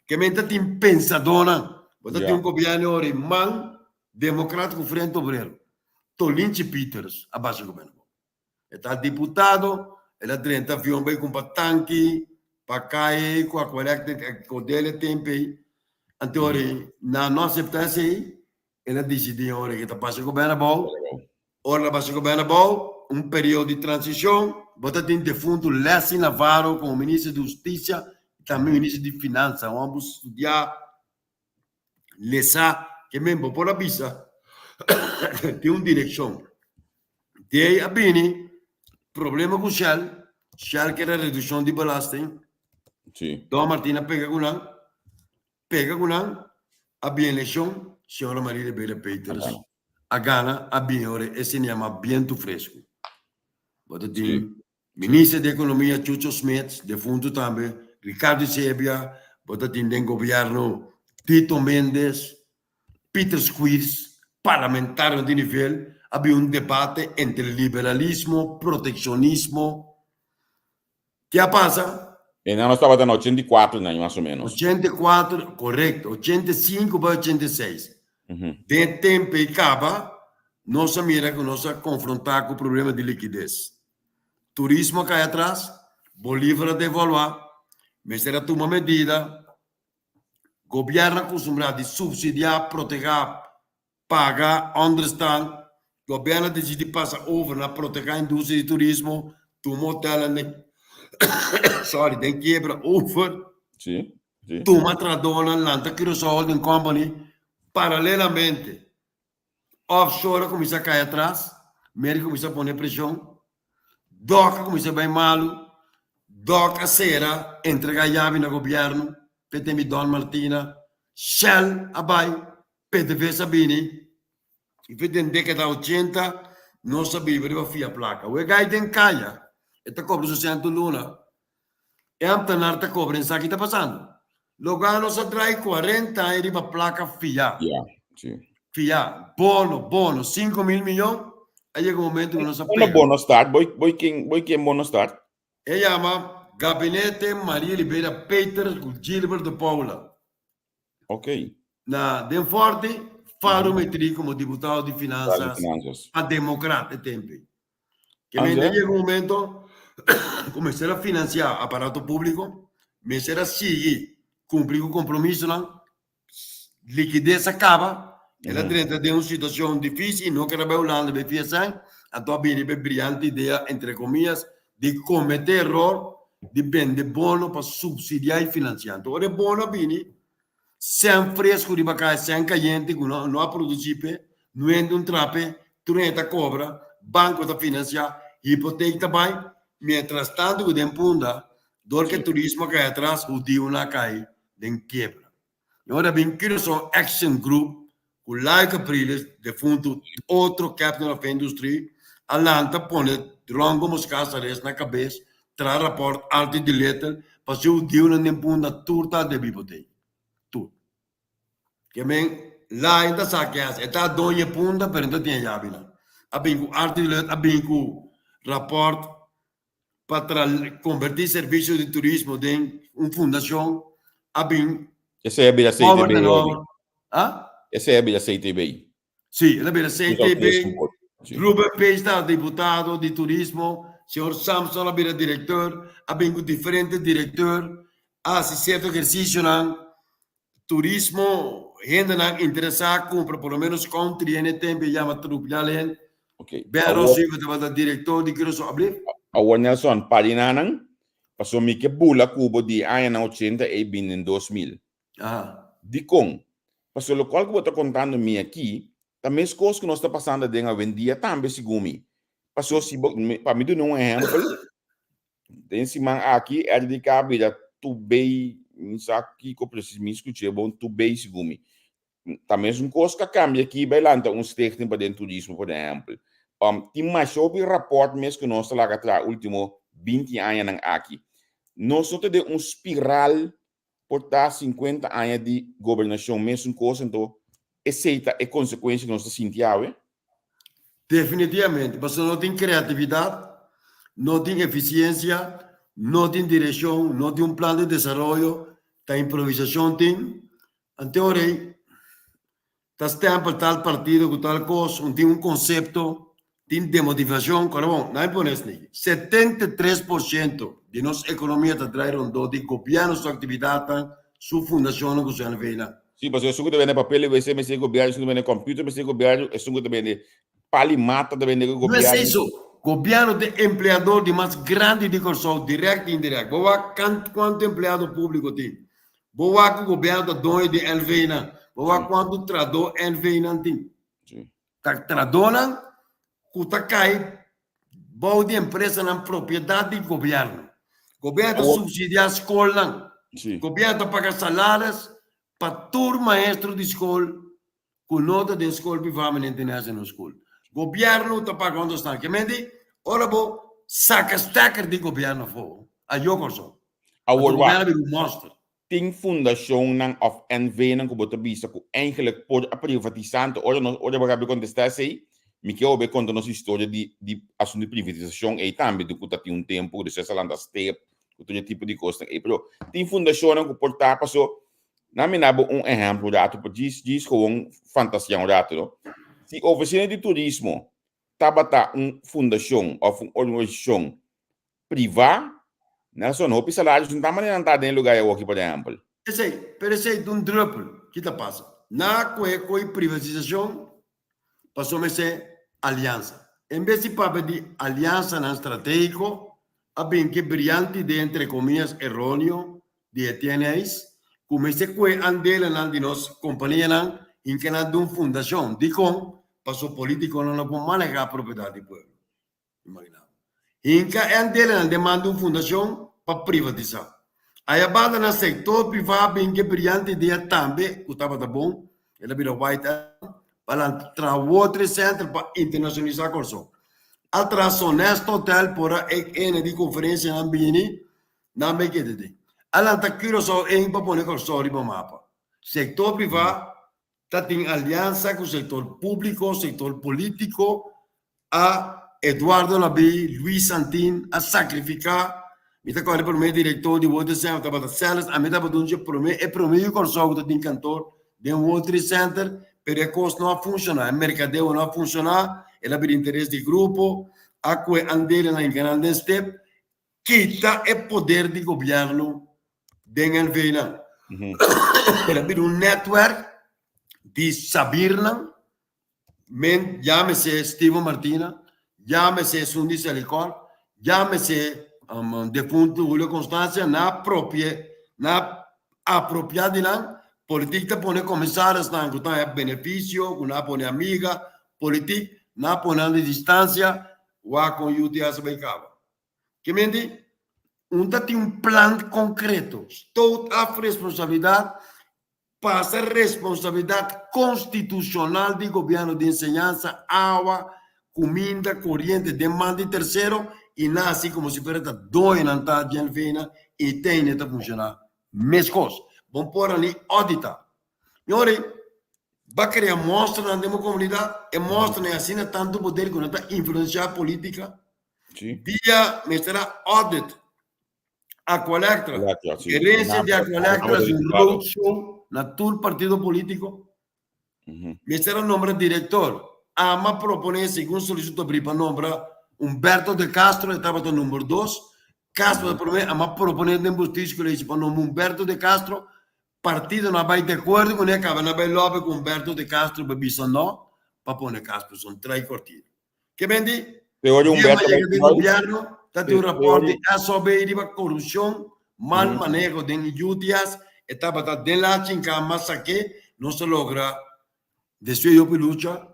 ke men ta tin pensadónan, bo ta tin un gobièrnu ora i man demokrat ku Frente Obrero, Tolinchi Peters a basha gobièrnu. E ta diputado, el a drenta avion bai kumpra tanki pa kai ku Aqualectric Cordel e tempu ei. Anto ora nan no asepta esei, el a disidí ora ke ta pasa gobierno abou. Ora el a pasa gobierno abou, un periodo di transishon, bo ta tin defuntu Leslie Navarro komo minister di hustisia i tambe minister di finansa. Un hòmber studiá, lesa, ke men bo por a bisa tin un direkshon. Di ei a bini problema ku Shell, Shell kere redukshon di belasting. Sí. Don Martin a pega ku nan, pega ku nan, a bin elekshon, señora Maria Rebele Peters a gana, a bin ora e se yama bientu fresku. Bo ta tin Minister di Ekonomia Chucho Smits, defuntu tambe, Ricardo Isebia, bo ta tin den gobierno Tito Mendez, Peter Squires, parlamentario di nivel, a bin un debate entre liberalismo, protekshionismo. Ke a pasa? E nan nos tabata na 84 nan, mas o menos. 84, korekto, 85 bai 86. Den e tempu ei kaba, nos a mira ku nos a konfrontá ku problema di likides. Turismo a kai atras, Bolívar a devaluá, mester a tuma medida, gobièrnu a kustumbrá di supsidiá, protegá, paga ònderstan, gobièrnu a disidí pasa over na protegá industria di turismo, tuma hotelnan den sorry den kiebra over, tuma trahadónan, lanta Curaçao Holding Company, paralelamente Offshore a kuminsá kai atras, Merka kuminsá pone preshon, Dòk a kuminsá bai malu, Dòk a sera, entregá yabi na gobièrnu, p'e Don Martina, Shell a bai, PDVSA a bini, i fe den dékada 80 nos a biba riba fia plaka. Awor e gai den kaya, e ta kobra su sèntu luna, E ambtenaar ta cobra en sa ki ta pasando. Logano sa draai 40 aña riba placa fia. Ja, si. Fia, bono, bono, 5.000 miyon, a yega un momento cu nos a Unda pega. bono start? Boy, boy ken, boy ken bono start? E yama Gabinete Maria Liberia Peters cu Gilbert de Paula. Ok. Na den Forte, Faro Metri como diputado di Finanzas Di Finanzas. pa Democrat e tempo. Ke Ah, men ja? yega un momento ku mester a finansiá aparato públiko, mester a sigui. kumpli ku kompromisonan, likides a kaba, el a drenta den un situashon difísil i no kere bai Hulanda bai fia sèn, anto a bini pa e briante idea, entre komiyas, di kometé eror di bende bono pa supsidiá i finansiá. Anto ora e bono a bini, sèn fresku riba kaya, sèn kayente ku no a produsí p'e, no hende un tra p'e, tur hende ta kobra, banko ta finansiá, hipotek ta bai, mientras tanto ku den Punda, dor ku e turismo a kai atras, hudiunan a kai den kiebra. I ora bin Curaçao Action Group ku Laio Capriles, defuntu otro captain of industry, a lanta pone Drongo Moscasares na kabes, traha raport alto i di letter pa si hudiunan den Punda tur ta debi botei. Tur. Ke men Laio ta sa ke hasi. E ta doño e Punda pero e no ta tin e yabinan. A bin ku alto i di letter, a bin ku raport pa tra konvertí servisio di turismo den un fundashon a bin Esei a bira power CTB den hopi. obra. Ah? Esei a bira CTB. Sí, el a bira CTB. Sí. Ruben Pace ta diputado di turismo, señor Samson a bira direktor, a bin ku diferente direktor, a hasi sierto ehersisionan. Turismo, hendenan interesá kumpra por lo menos country en e tempo e yama Trupial hen. Ok. Ben Awor, Rossi tabata direktor di Curaçao abli. awor Nelson, parinanan, paso mi ke bula ku bo di añanan ochenta ei bini den 2000. Aha. Dikon? Paso lokual ku bo ta kontando mi aki, ta meskos ku nos ta pasando aden awendia tambe segun mi. Paso si bo, pa mi duna un ehèmpel, Den siman aki RDK a bira tubey, mi sa kiko precies, mi skuché bon, tubey segun mi. Ta mesun kos ka kambia aki bai lanta un stichting pa den turismo por ehempel. Tin masha hopi raport mes ku nos ta laga traha ultimo 20 añanan aki. Nos no ta den un spiral por ta 50 aña di gobernashon mesun kos anto esei ta e konsekuensia ku nos ta sinti awe? Definitivamente, pasobra no tin kreatividat, no tin efisiensia, no tin direkshon, no tin un plan di desaroyo, ta improvisashon tin. Anto ora ei ta stempel tal partido ku tal kos, un tin un konsepto, tin demotivashon. Kòrda bon, nan pone esaki, 73% di nos ekonomia ta drai rondó di gobièrnu su aktividatnan, su fundashonnan ku su NVnan. Sí, pasobra esun ku ta bende papel i wc mester gobièrnu, esun ku ta bende kòmpiuter mester gobièrnu, esun ku ta bende pal i mata ta bende No es gobièrnu. eso. Gobièrnu ta e empleador di mas grandi di Kòrsou, dirèkt i indirèkt. Bo wak kuantu empleado públiko tin. Bo wak ku gobièrnu ta doño di NVnan. Bo wak kuantu trahadó NVnan tin. Ta trahadónan ku ta kai bou di empresanan propiedat di gobièrnu. Gobièrnu ta supsidiá skolnan. Gobièrnu ta paga salaris pa tur maestro di skol ku no ta den skol privá manera international school. Gobièrnu ta paga onderstand. Ke men di ora bo saka stekker di gobièrnu afó, ayo Kòrsou. Awor Anto wak. gobièrnu a bira un mòster. Tin fundashonnan òf NVnan ku bo ta bisa ku eigenlijk por a privatisá anto ora nos ora bo a kontestá esei mi ke obe konta nos historia di di asuntu di privatisashon ei tambe di ku ta tin un tempu ku despues a lanta step ku tur e tipo di kosnan ei pero tin fundashonnan ku por ta paso nan mi na bo un ehèmpel un ratu por djis djis gewoon fantasia un ratu no si ofisina di turismo tabata un fundashon òf un organisashon Privá, Nelson, hopi salario sin ta manera nan ta den e lugar awoki por ehempel. Esei, pero esei ta un druppel. Ki ta pasa? Na kohe koe privatisacion pasobra mester aliansa. En bes di papia di aliansanan strategico, a bin ke briante idea entre comillas erroneo di Etienne Hayes cu mester kohe andelanan di nos companianan hinca nan den un fundacion. Dicon? Pasobra politiconan no por maneha propiedad di pueblo. Imagina bo. Hinka e andelenan den man di un fundashon pa privatisá. Aya banda na sektor privá bin ke briante idea tambe ku tabata bon, el a bira White Elephant, pa lanta traha World Trade Center pa internashonalisá Kòrsou. A traha Sonesta Hotel por a e ene di konferensianan bini, nan bai keda den. A lanta Curaçao Inc. Pa pone Kòrsou riba mapa. Sektor privá ta tin aliansa ku sektor públiko, sektor polítiko, a Eduardo Labí, Luis Santin a sakrifiká, mi ta kòrda e promé direktor di World Trade Center tabata Celis, ami tabata un dje promé, e promé yu Kòrsou ku ta tin kantor den World Trade Center, pero e kos no a funshoná, e merkadeo no a funshoná, el a bira interes di grupo, a kue andelenan hinka nan den step, kita e poder di gobièrnu den NV nan. El a bira un netwerk di sabirnan, men llámese Steven Martina, llámese Sundi Selikor, llámese defunto Julio Constancia, nan a propia, nan a apropia di nan, politik ta pone komisarisnan ku ta haña benefisio, ku nan a pone amiga, politik, nan a pone nan di distansia, wak kon UTS a bai kaba. Ke men di, un ta tin un plan konkreto, stoot af responsabilidat, pasa responsabilidat konstitushonal di gobièrnu di enseñansa, awa, kuminda, koriente den man di tersero i nan hasi komo si fuera ta doñonan ta dje NV-nan i tene ta funshoná meskos. Bon por a ni audita. Ñori, ba krea mòsternan den bo komunidat, e mòsternan e asina tantu poder ku nan ta influensiá polítika. Dia mester a audit Aqualectra. Gerencia di Aqualectra haci un road show na tur partido politico. Mester a nombra director. Ama propone segun solicitud abri pa nombra Humberto de Castro, e tabata number dos. Castro ta prome, ama propone den Bestuurscollege pa nombra Humberto de Castro. Partido no a bai de acuerdo cune, caba nan bai lobby cu Humberto de Castro pa bisa no pa pone Castro, son trai cortina. Ke men di? Te oye Dia Humberto yega den Bai- gobierno ta tin un Te- te rapport oye- di SOB riba corrupcion, mal maneho den UTS, e tabata den la chinka mas sake, nos a logra despues hopi lucha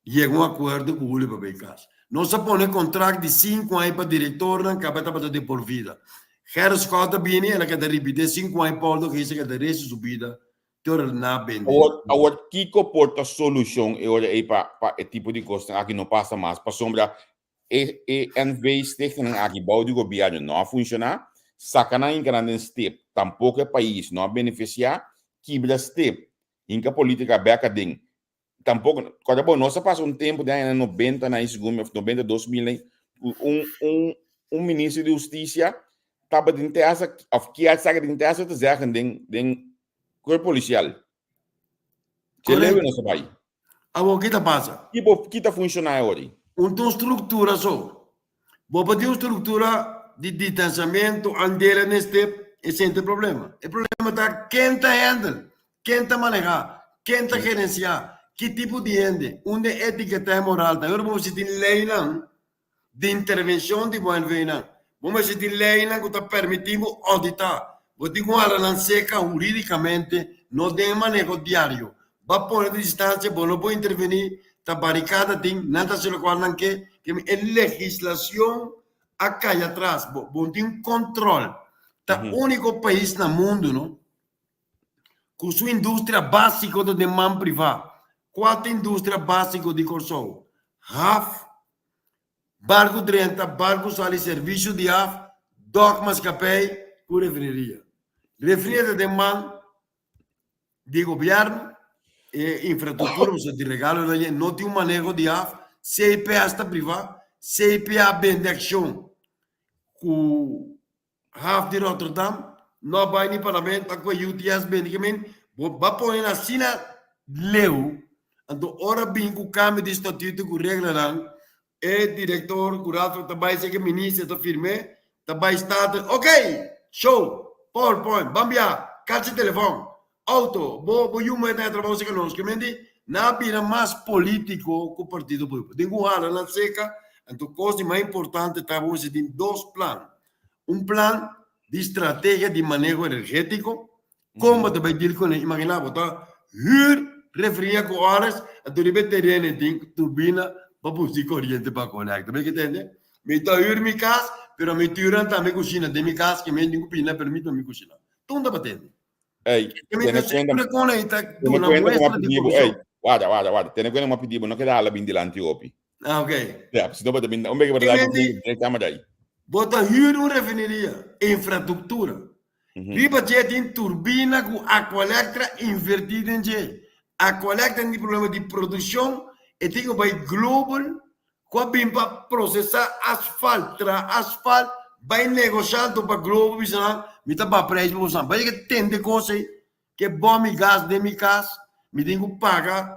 yega un acuerdo cu Julio pa bay cas. Nos a pone contract di 5 aña pa directornan caba tabata de por vida. Gerrit Schotte a bini el a keda ripite 5 aña Paul de Geest a keda resto su bida Te ora na bende. Awor, awor kiko por ta solushon e ora ei pa pa e tipo di kosnan aki no pasa mas? Pasobra e e NV stichtingnan aki bou di gobièrnu no a funshoná, saka nan hinka nan den stip, tampoko e pais no a benefisiá, kibra stip, hinka politika bèk aden, Tampoco, corda bo, nos a pasa un tempo den añanan 90 na segun mi, of 90, 2000 ahí, cu un, un, un ministro di husticia tabatin te hasta, of kier saca tin te hasta te zeggen den, den cuerpo policial. Che Correcto. lewe nos a bai. Awor, ki ta pasa? Ki bo, ki ta funciona awor? Un ta un structura so. Bo por tin un structura di distanciamento, andela n'e step, esei no ta e problema. E problema ta ken ta handle, ken ta maneha, ken ta gerencia, ki tipo di hende, unda e etica ta e moral ta. Ora bo mester tin leynan di intervencion di bo NV-nan. Bo mester tin leynan cu ta permiti bo audita. Bo tin cu hala nan seca huridicamente, no den e maneho diario. Ba pone di distancia, bo no por interveni, ta baricada tin, nan ta haci locual nan ke, ke e legislacion a cay atras, bo bo no tin control. Ta unico pais na mundo no cu su industria basico ta den man priva. Cua ta industria basico di Corsou? Haf, barco drenta, barco sali, servicio di haf, dok, maskapei cu refineria. Refineria ta den man di gobierno e infrastructura pasobra di regalo nan ye no tin un maneho di haf CPA sta priva CPA bende accion cu haf di Rotterdam no a bay ni parlamento a coge UTS bende ke men bo ba pone nan asina leu anto ora bin cu cambio di statuto cu reglanan E director cu rato ta bay seke minister ta firme ta bay staten ok show powerpoint ban bia cachi telefon auto bo bo yu muhe ta trabao seke nos ke men di nan a bira mas politico cu partido pueblo den cu hala nan seca anto cos di mas importante ta bo mester tin dos plan un plan di strategia di maneho energetico Kon bo ta bai deal kuné? Imaginá bo ta hür refria ku ores, anto riba e tereno e tin turbina pa pusi koriente pa konekta. Bo ke tende? Mi ta hür mi kas, pero mi turan tambe kushina den mi kas, ke mi tin ku pidi nan permit pa mi kushina. Tunda pa tende? Ey, Ke mi tene ta kuenta, sempre kon ei ta tene duna kuenta ku m'a muestra di pidi bo, ey, korupshon. warda, warda, warda, tene kuenta ku m'a pidi bo, no keda hala bin dilanti hopi. Ah, ok. Ya, si no bo ta bin, un beke bo ta Ke dal men di, direct ama dai. bo ta hür un refineria, infrastruktura. Riba dje tin turbina ku Aqualectra invertí den dje. Aqualectra tin problema di produkshon, e tin ku bai global ku a bin pa prosesá asfalt, traha asfalt, bai negoshá anto pa global bisa nan mi ta baha preis pa boso. Bai yega tende kos ei ke bò mi gas den mi kas, mi tin ku paga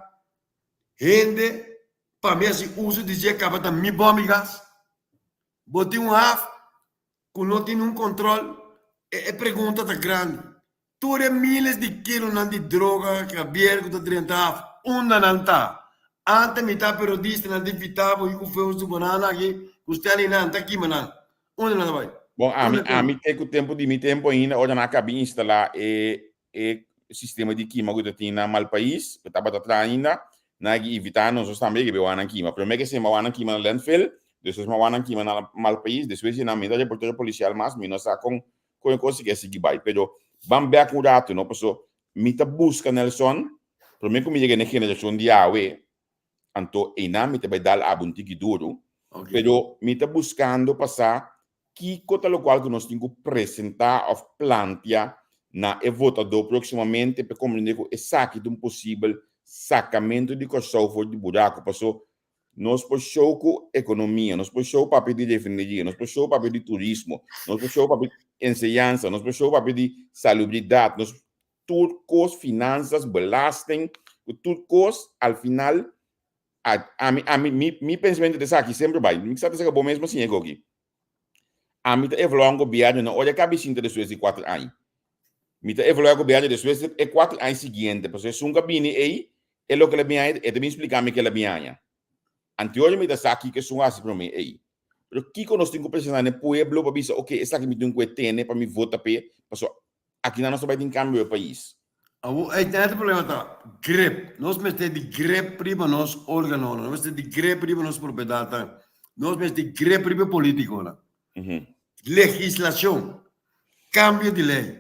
hende pa mi hasi uso di dje kaba ta mi bò mi gas. Bo tin un haf ku no tin un control, e pregunta ta grandi. Tur e miles di kilonan di droga Javier ku ta drenta haf, unda nan ta? Ante mi ta periodistanan di Vitabo i ku Feus di Banana aki ku Stanley nan ta kima nan. Unda nan ta bai? Bon, ami, ami te ku tempu di mi tempu ainda ora nan a kabi instalá e e sistema di kima ku ta tin na Malpais, ku tabata traha ainda, nan a invitá nos, nos tambe a wak nan kima. Promé ke esei mi a wak nan kima na landfill, despues mi a wak nan kima na Malpais, despues di nan mi ta reportero polisial mas, mi no sa kon Kon e kos a sigui bai. Pero ban bek un ratu no, paso mi ta buska Nelson, prome ku mi yega na e generashon di awe, anto einan mi ta bai dal abo un tiki duru, pero mi ta buskando pa sa kiko ta lokual ku nos tin ku presentá òf plantia na e votadó próksimamente pa e komprendé ku esaki ta un posibel sakamentu di Kòrsou for di buraku, paso Nos por show ku ekonomia, nos por show papia di refineria, nos por show papia di turismo, nos por show papia di enseñansa, nos por show papia di salubridat, nos tur kos, finansas, belasting, ku tur kos al final ami ami mi mi pensamentu ta esaki semper bai, mi sa ta saka bo mes siña koki. Ami ta evaluá un gobièrnu no ora e kabi sinta despues di kuater aña. Mi ta evaluá e gobièrnu despues di e kuater aña siguiente, pasobra esun ku a bini ei, e loke el a bin haña, e ta bin splika mi ke el a bin haña. Anteorio mi ta sa kiko esun a hasi promé ei. Pero kiko nos tin ku presentá na e pueblo pa bisa, oke, esaki mi tin ku e tene pa mi vota p'e, pasobra akinan nos ta bai tin kambio e pais. Awor, ei ta e problema ta grip. Nos mester di grip riba nos organonan, nos mester di grip riba nos propiedatnan, nos mester di grip riba e politikonan. Legislashon, kambio di lei,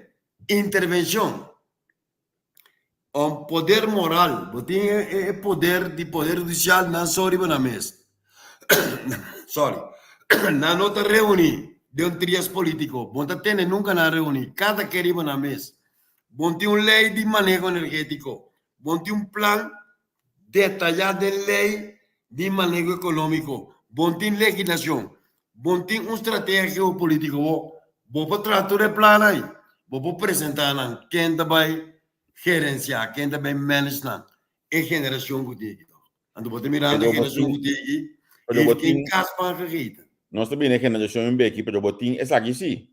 intervenshon, un poder moral, bo tin e poder di poder hudisial nan so riba nan mes. Sorry. Nan no ta reuni den un trias politico, bo no ta tende nunca nan reuni, cada ken riba nan mes. Bon tin un ley di maneho energetico. Bon tin un plan detaya den ley di maneho economico. Bon tin legislacion. Bon tin un strategia geopolitico. Bo bo por traha tur e plan ay. Bo por presenta nan ken ta bay gerencia, ken ta bay manage nan. E generacion cu tin aki toch. Anto bo ta mirando e generacion cu tin aki, heeft geen kaas van gegeten. Nos ta bini e generacion un beki, pero bo tin esaki si.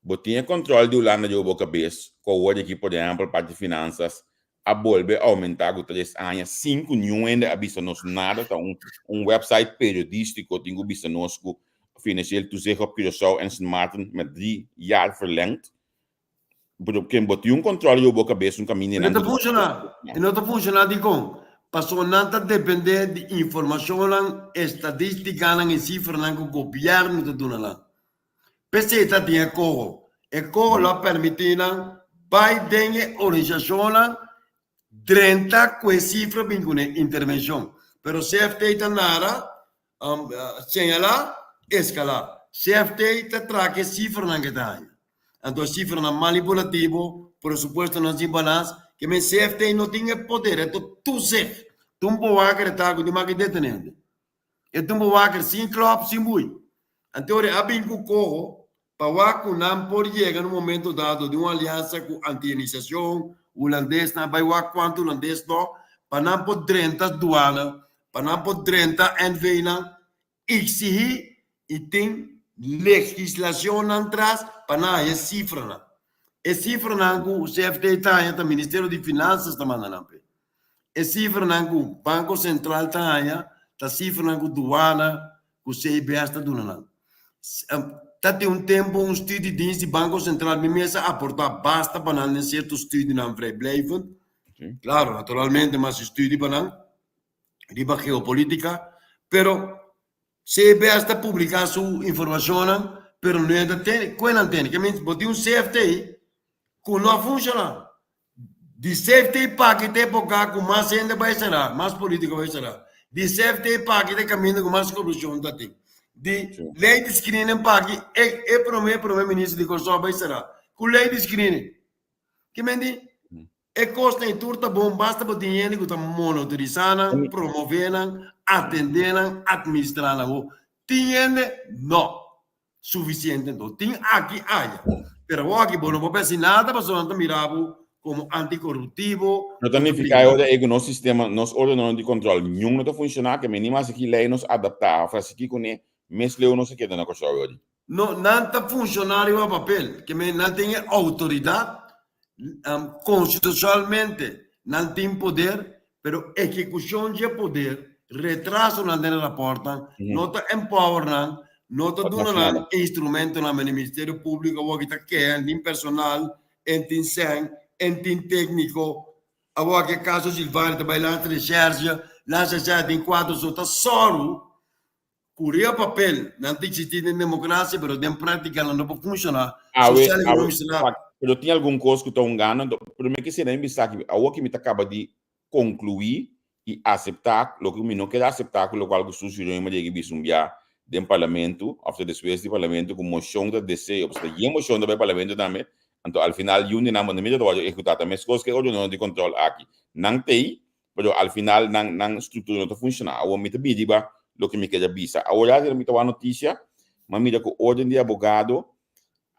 Bo tin e control di Hulanda riba bo cabes cu awor di aki por ehempel parti finanzas a bolbe aumenta cu tres aña sin cu niun hende a bisa nos nada ta un un website periodistico tin cu bisa nos cu Financieel Toezicht op Curaçao en Sint Maarten met drie jaar verlengd. Pero ken bo tin un control riba bo cabes un caminda E no ta funciona. E no ta funciona dicon? Pasobra nan ta depende di informacionnan, estadisticanan y cifranan cu gobierno ta duna nan. P'esei ta tin e koho. E koho lo a permití nan bai den e organisashonnan, drenta ku e sifra bin kuné intervenshon. Pero CFT ta nara, señalá, eskalá. CFT ta traka e sifranan ke ta haña. Anto e sifranan manipulativo, presupuestonan sin balans, ke men CFT no tin e poder, e ta toezicht. Ta un bewaker e ta ku tin maki detené. E tumba waker sin klòp, sin bui. Anto ora e a bin ku koho pa wak ku nan por yega na un momento dado di un aliansa ku anti-inisashon hulandes, nan a bai wak kuantu hulandes no, pa nan por drenta duana, pa nan por drenta NV-nan, eksihí i tin legislashonnan tras pa nan haña sifranan. E sifranan ku CFT ta haña ta Ministerio di Finansas ta manda nan p'e. E sifranan ku Banko Sentral ta haña ta sifranan ku duana, ku CBS ta duna nan. Ta tin un tempu un studi dins di Banko Sentral mi mes a aportá basta pa nan den sierto studionan vrijblijvend. Klaro, naturalmente mas studi pa nan riba geopolítika, pero CBS ta publiká su informashonnan, pero no e ta tene, kue nan tene? Ke men bo tin un CFT ku no a funshoná. Di CFT paki ta epoka ku mas hende bai será, mas polítiko bai será. Di CFT paki ta kaminda ku mas korupshon ta tin. Di lei di screening paki e e promé promé minister di Kòrsou bai será ku lei di screening. Ke men di e kosnan ei tur ta bon basta bo tin hende ku ta monitorisá nan, promové nan, atendé nan, atministrá nan. Bo tin hende? No. Sufisiente anto. Tin aki aya. Pero awor aki bo no por pensa nada pasobra nan ta mira bo komo antikoruptivo. No ta nifiká e ora ei ku nos sistema, nos ordenonnan di kòntròl niun no ta funshoná, ke men ni mas aki lei nos adaptá òf hasi kiko n'e mes leu nos a keda na Kòrsou awor. No, nan ta funshoná riba papel, ke men nan tin e outoridat. Konstitushonalmente nan tin poder, pero ehekushon dje poder, retrasonan den e raportnan, no ta empower nan, no ta duna nan instrumentonan. Mene Ministerio Públiko awor ta keha, en tin personal, en tin sèn, en tin tékniko. Awor ke kaso Silvania ta bai lansa resherche, lansa resherche tin kuater so ta sòru ku riba papel nan ta eksistí den demokrasia, pero den práktika nan no por funshoná. Awe, Sosial awe, ekonomisnan. wak, pero tin algun kos ku ta un gana, anto promé ke sera mi bisa aki, awor ki mi ta kaba di konkluí i aseptá loke mi no keda aseptá ku lokual ku Susi Römer yega bisa un bia den parlamento òf ta despues di parlamento ku moshon ta deseo, pasobra ta yen moshon ta bai parlamento tambe, anto al final yun di nan bo no mira ta wòrdu ehekutá ta meskos ku e ordenó di kòntròl aki. Nan t'ei, pero al final nan nan struktura no ta funshoná. Awor mi ta bini riba loke mi keda bisa. Awor ya mi ta wak notisia, mi a mira ku orden di abogado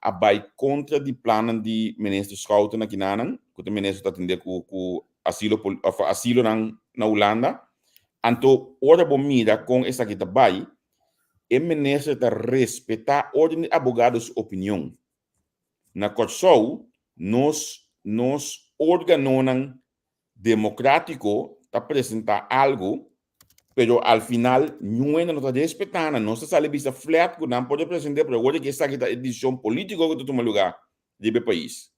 a bai kontra di plannan di minister Schouten akinanan, ku ta minister ta atendé ku ku asilo òf asilonan na Hulanda. Anto ora bo mira kon esaki ta bai, e minister ta respetá orden di abogado su opinion. Na Kòrsou nos nos organonan demokratiko ta presentá algu, pero al final niun hende no ta respetá nan. Nos ta sali bisa flat ku nan por represent'é, pero awor di ku esaki ta e desishon polítiko ku ta tuma lugá riba e pais.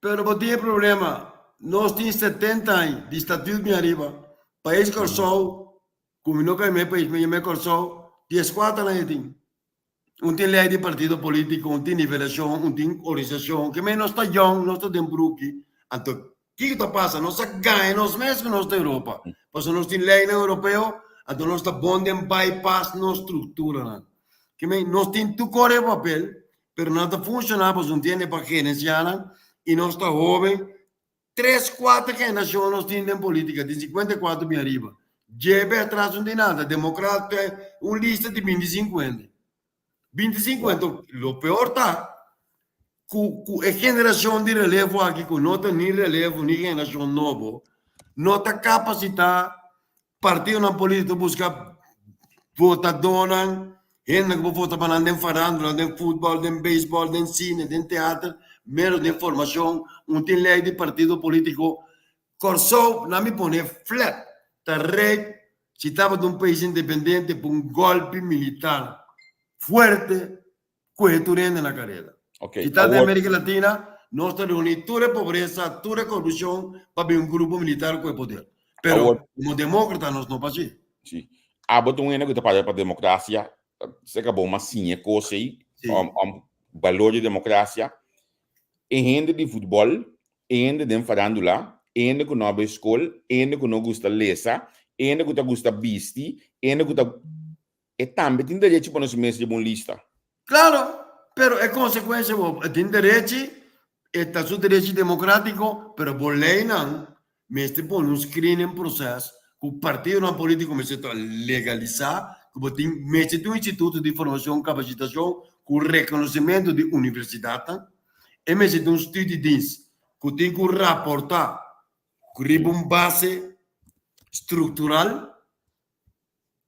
Pero bo tin e problema, nos tin 70 aña di statuut bin ariba, pais Kòrsou, ku mi no ka yama e pais, mi yama e Kòrsou, 14 aña e tin. Un tin lei di partido polítiko, un tin nivelashon, un tin organisashon, ke men nos ta yòn, nos ta den bruki, anto kiko ta pasa? Nos a gaña nos mes ku nos ta Europa, pasobra nos tin leinan europeo, anto nos ta bon den bypass nos strukturanan. Ke men nos tin tur kore papel, pero nan ta funshoná pasobra un tiende pa gerensianan i nos ta hoben. Tres kuater generashon nos tin den politika, di 54 bin ariba. Djebe atras no tin nada. Demokrat un lista di 25 hende. 25 hende. Lo peor ta ku ku e generashon di relevo aki ku no ta ni relevo ni generashon nobo no ta kapasitá Partidonan polítiko ta buska votadónan, hendenan ku por vota pa nan den farándula, den futbòl, den beisbòl, den sine, den teater, ménos den formashon. Un tin lei di partido polítiko. Kòrsou, nan mi pone flèt, ta rei si tabata un pais independente pa un gòlpi militar fuerte Kohe tur hende na kareda. Ok, Si ta den awor. Amerika Latina, nos ta reuni tur e pobresa, tur e korupshon pa bin un grupo militar ku e poder. Pero Awor. komo demókrata nos no pa así. Si. Abo ta un hende ku ta papia pa demokrasia, seka bo mas siña e kos ei, Si. om balor di demokrasia. E hende di futbòl, e hende den farandula, e hende ku no a bai skol, e hende ku no gusta lesa, e hende ku ta gusta bisti, e hende ku ta. E tambe tin derechi pone su mes riba un lista. Claro, pero e consecuencia bo e tin derechi, e ta su derechi democratico, pero bo leynan mester pone un screening proces cu partidonan politico mester ta legalisa, cu bo tin mester tin un instituto di formacion capacitacion cu reconocimento di universidadnan, e mester tin un studiedienst cu tin cu raporta riba un base structural.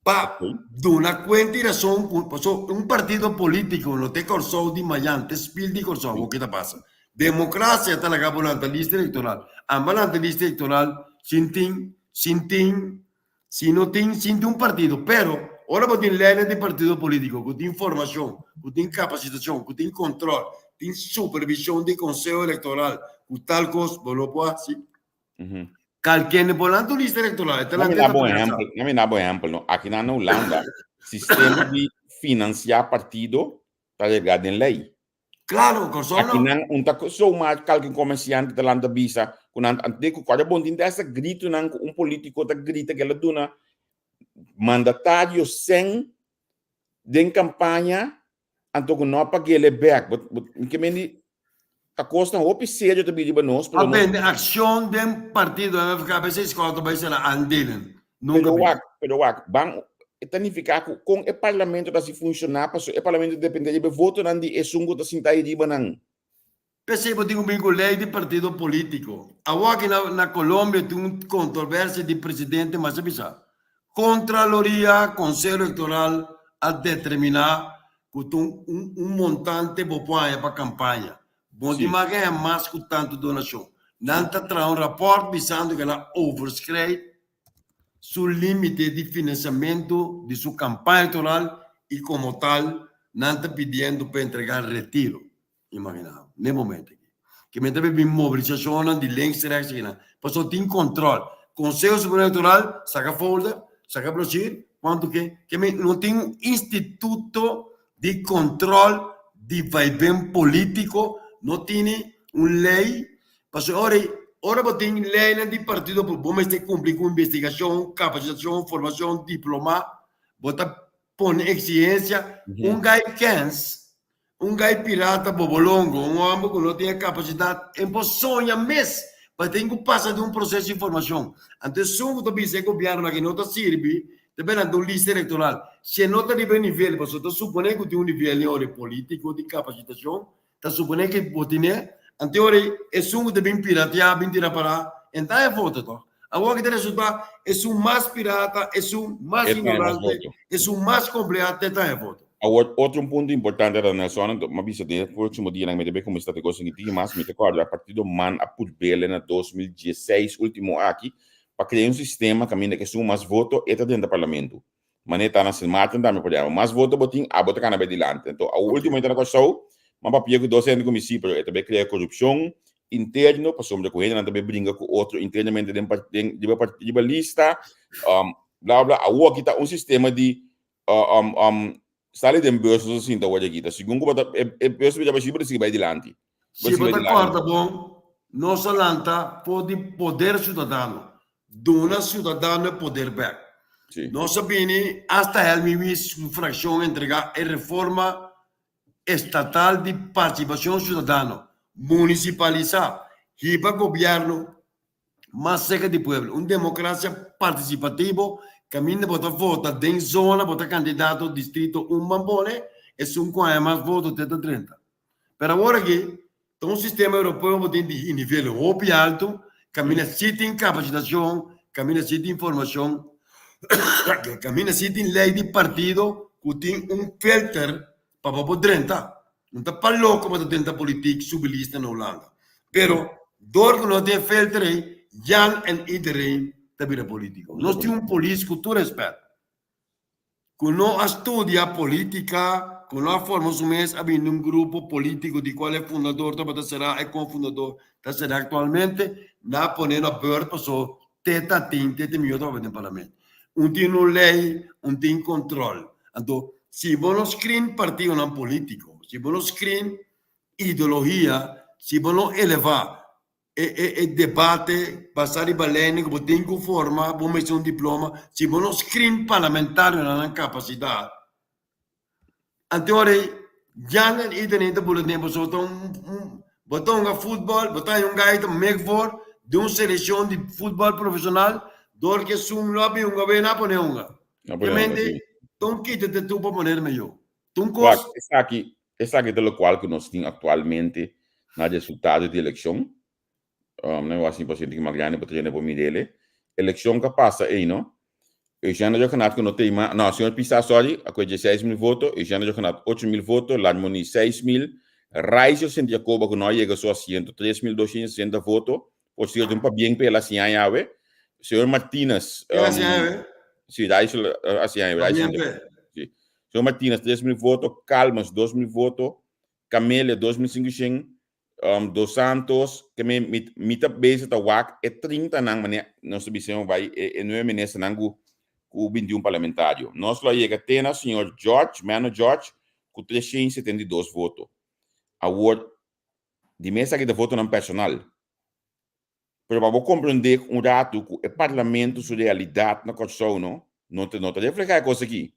Pa duna kuenta i rason ku paso un partido polítiko no ta e Kòrsou di mañan, ta e spil di Kòrsou. Awor ke ta pasa? Demokrasia ta laga bo lanta lista elektoral. Amba lanta lista elektoral sin tin, sin tin, si no tin, sin tin un partido. Pero ora bo tin leinan di partido polítiko ku tin formashon, ku tin kapasitashon, ku tin kontròl, tin supervishon di konseho elektoral ku tal kos, bo no por hasi. Kalkende por lanta un lista electoral, e ta Nami lanta na e bo ta ehempel, nami na bo ehempel, no. Aki na Hulanda, sistema di financia partido ta regla den ley. Claro, Kòrsou Aki no. nan un ta zomaar kalke comerciante ta lanta bisa ku nan ante ku kòrda bon tin ta esta gritonan ku un politico ta grita ke la duna mandatario sen den campaña Anto ku no a pag'el e bek. Bo, bo, mi ke mende ta kosnan hopi serio ta bini riba nos, A pero nos bende akshon den partido MFK p'esei skòl ta bai sera aandelen. Nunka Pero bin. wak, pero wak, ban e ta nifiká ku kon e parlamento ta hasi funshoná, pasobra e parlamento ta dependé riba e votonan di esun ku ta sintá ei riba nan. P'esei bo tin ku bin ku lei di partido polítiko. Awor aki na na Colombia tin un kontroversia di presidente masha bisa. Kontraloria, Konseho Elektoral a determiná ku ta un un montante bo por haña pa kampaña. Bo no tin Sí. mag haña mas ku tantu donashon. Nan ta traha un rapòrt bisando ku el a overschrijd su límite di finansiamentu di su kampaña elektoral i komo tal nan ta pidiendo pa entregá retiro. Imaginá bo, n'e momento aki. Ke men ta bin mobilisashonnan di links, rechts akinan. Pasobra tin kòntròl. Konseho Superior Elektoral saka folder, saka brochure, kuantu ke, ke men no tin un instituto di kòntròl di vaiben polítiko, no tini un lei. Pasobra ora ei, ora bo tin leinan di partido bo mester kumpli ku investigashon, kapasitashon, formashon, diploma, bo ta pone exigencia, un guy kens, un guy pirata bobolongo, un homber cu no tin e capacidad, en por soña mes pa tin cu pasa den un proceso di formacion. Anto esun cu ta bisa e gobierno aki no ta sirbi, ta bira ante un lista electoral. Si e no ta riba e nivel, pasobra ta supone cu tin un nivel den ora politico di capacitacion, ta supone cu bo tine, anto ora esun cu ta bin piratea, bin tira para, en ta e voto toch. Awor ki ta resulta, esun mas pirata, esun mas E ta e mas ignorante, voto. esun mas compleha, te ta e voto. Awor, otro un punto importante ta Nelson, anto m'a bisa den e próximo dianan mi ta bay kuminsá ta gosa di mas, mi ta kòrda partido man a purbele na 2016 último aki pa krea un sistema kaminda ku esun mas voto e ta drenta parlamento. Manera ta na Sint Maarten tambe por ejemplo. Mas voto bo tin, abo ta kana bay dilanti. Anto, a ultimo entra na Kòrsou, m'a papia ku dos hende ku mi si, pero e ta bay krea korupshon interno, pasobra ku hendenan ta bay bringa ku otro internamente den den riba riba lista, bla bla. Awor aki ta un sistema di sali den bus nos a sinta awor aki ta segun ku bo ta e bus ta bay bo ta sigui bay dilanti. Si bo ta kòrda bon, nos a lanta for di poder siudadano, duna siudadano e poder bèk. Nos a bini asta Helmi Wies su frakshon entregá e reforma estatal di partisipashon siudadano, munisipalisá, hiba gobièrnu mas serka di pueblo, un demokrasia partisipativo kaminda bo ta vota den zona, bo ta kandidato distrito un ban pone, esun ku haña mas voto te ta drenta. Pero awor aki ta un sistema europeo bo tin di nivel hopi alto, kaminda si tin kapasitashon, kaminda si tin formashon, kaminda si tin lei di partido ku tin un filter pa bo por drenta. No ta pa loko bo ta drenta politik subi lista na Hulanda. Pero dor ku no tin e filter ei, jan en iedereen ta bira politiko. Nos tin un polis ku tur respet. Ku no a studia politica, ku no a forma su mes a bini un grupo politico di cual e fundador tabata será e cofundador ta será actualmente, nan a pone na beurt paso te ta tin, te tin mihó tabata den parlamento. Un tin un ley, un tin control. Anto, si bo no screen partidonan politico, si bo no screen ideologia, si bo no eleva e e e debate basá riba leynan ku bo tin ku forma, bo mester un diploma, si bo no screen parlamentarionan nan kapasidat, anto ora ei jan en iedereen ta bula den pasobra ta un un bo ta hunga futbòl, bo ta haña un gai ta mek for di un selekshon di futbòl profeshonal dor ku esun no a bin hunga wei nan a pone hunga. No a pone hunga, Realmente si. ta un kita te tu pa ponerme yo. Ta un kos. Wak, esaki Esaki ta lokual ku nos tin aktualmente na resultado di elekshon. No a sin por siento ki mas grandi pa trene por mirele. Elekshon ka pasa ei no. Eugène Rhuggenaath ku no tei mas, no, señor Pisas, sorry, a kohe 16 mil voto, Eugène Rhuggenaath 8 mil voto, Larmonie 6 mil, Raizel Sint Jacoba ku no a yega su asiento 3260 voto, por sierto un pabien p'e el a siña awe. Señor Martinez, El a siña awe? Si, Raizel a siña awe, Raizel Pabien Sint p'e. Jacoba. Si. Señor Martinez, 3 mil voto, Calmes, 2 mil voto, Camelia, 2500, Dos Santos, ke mi, mi, mi ta bezig ta wak e trintanan, manera nos ta bisa bai e, e nuebe ministernan ku, ku 21 parlamentario. Nos lo a yega te na señor George, Menno George, ku 372 voto. Awor, di mes aki ta votonan personal. Pero pa bo komprendé un ratu ku e parlamento su realidat na Kòrsou no, no ta, no ta reflehá e kos aki.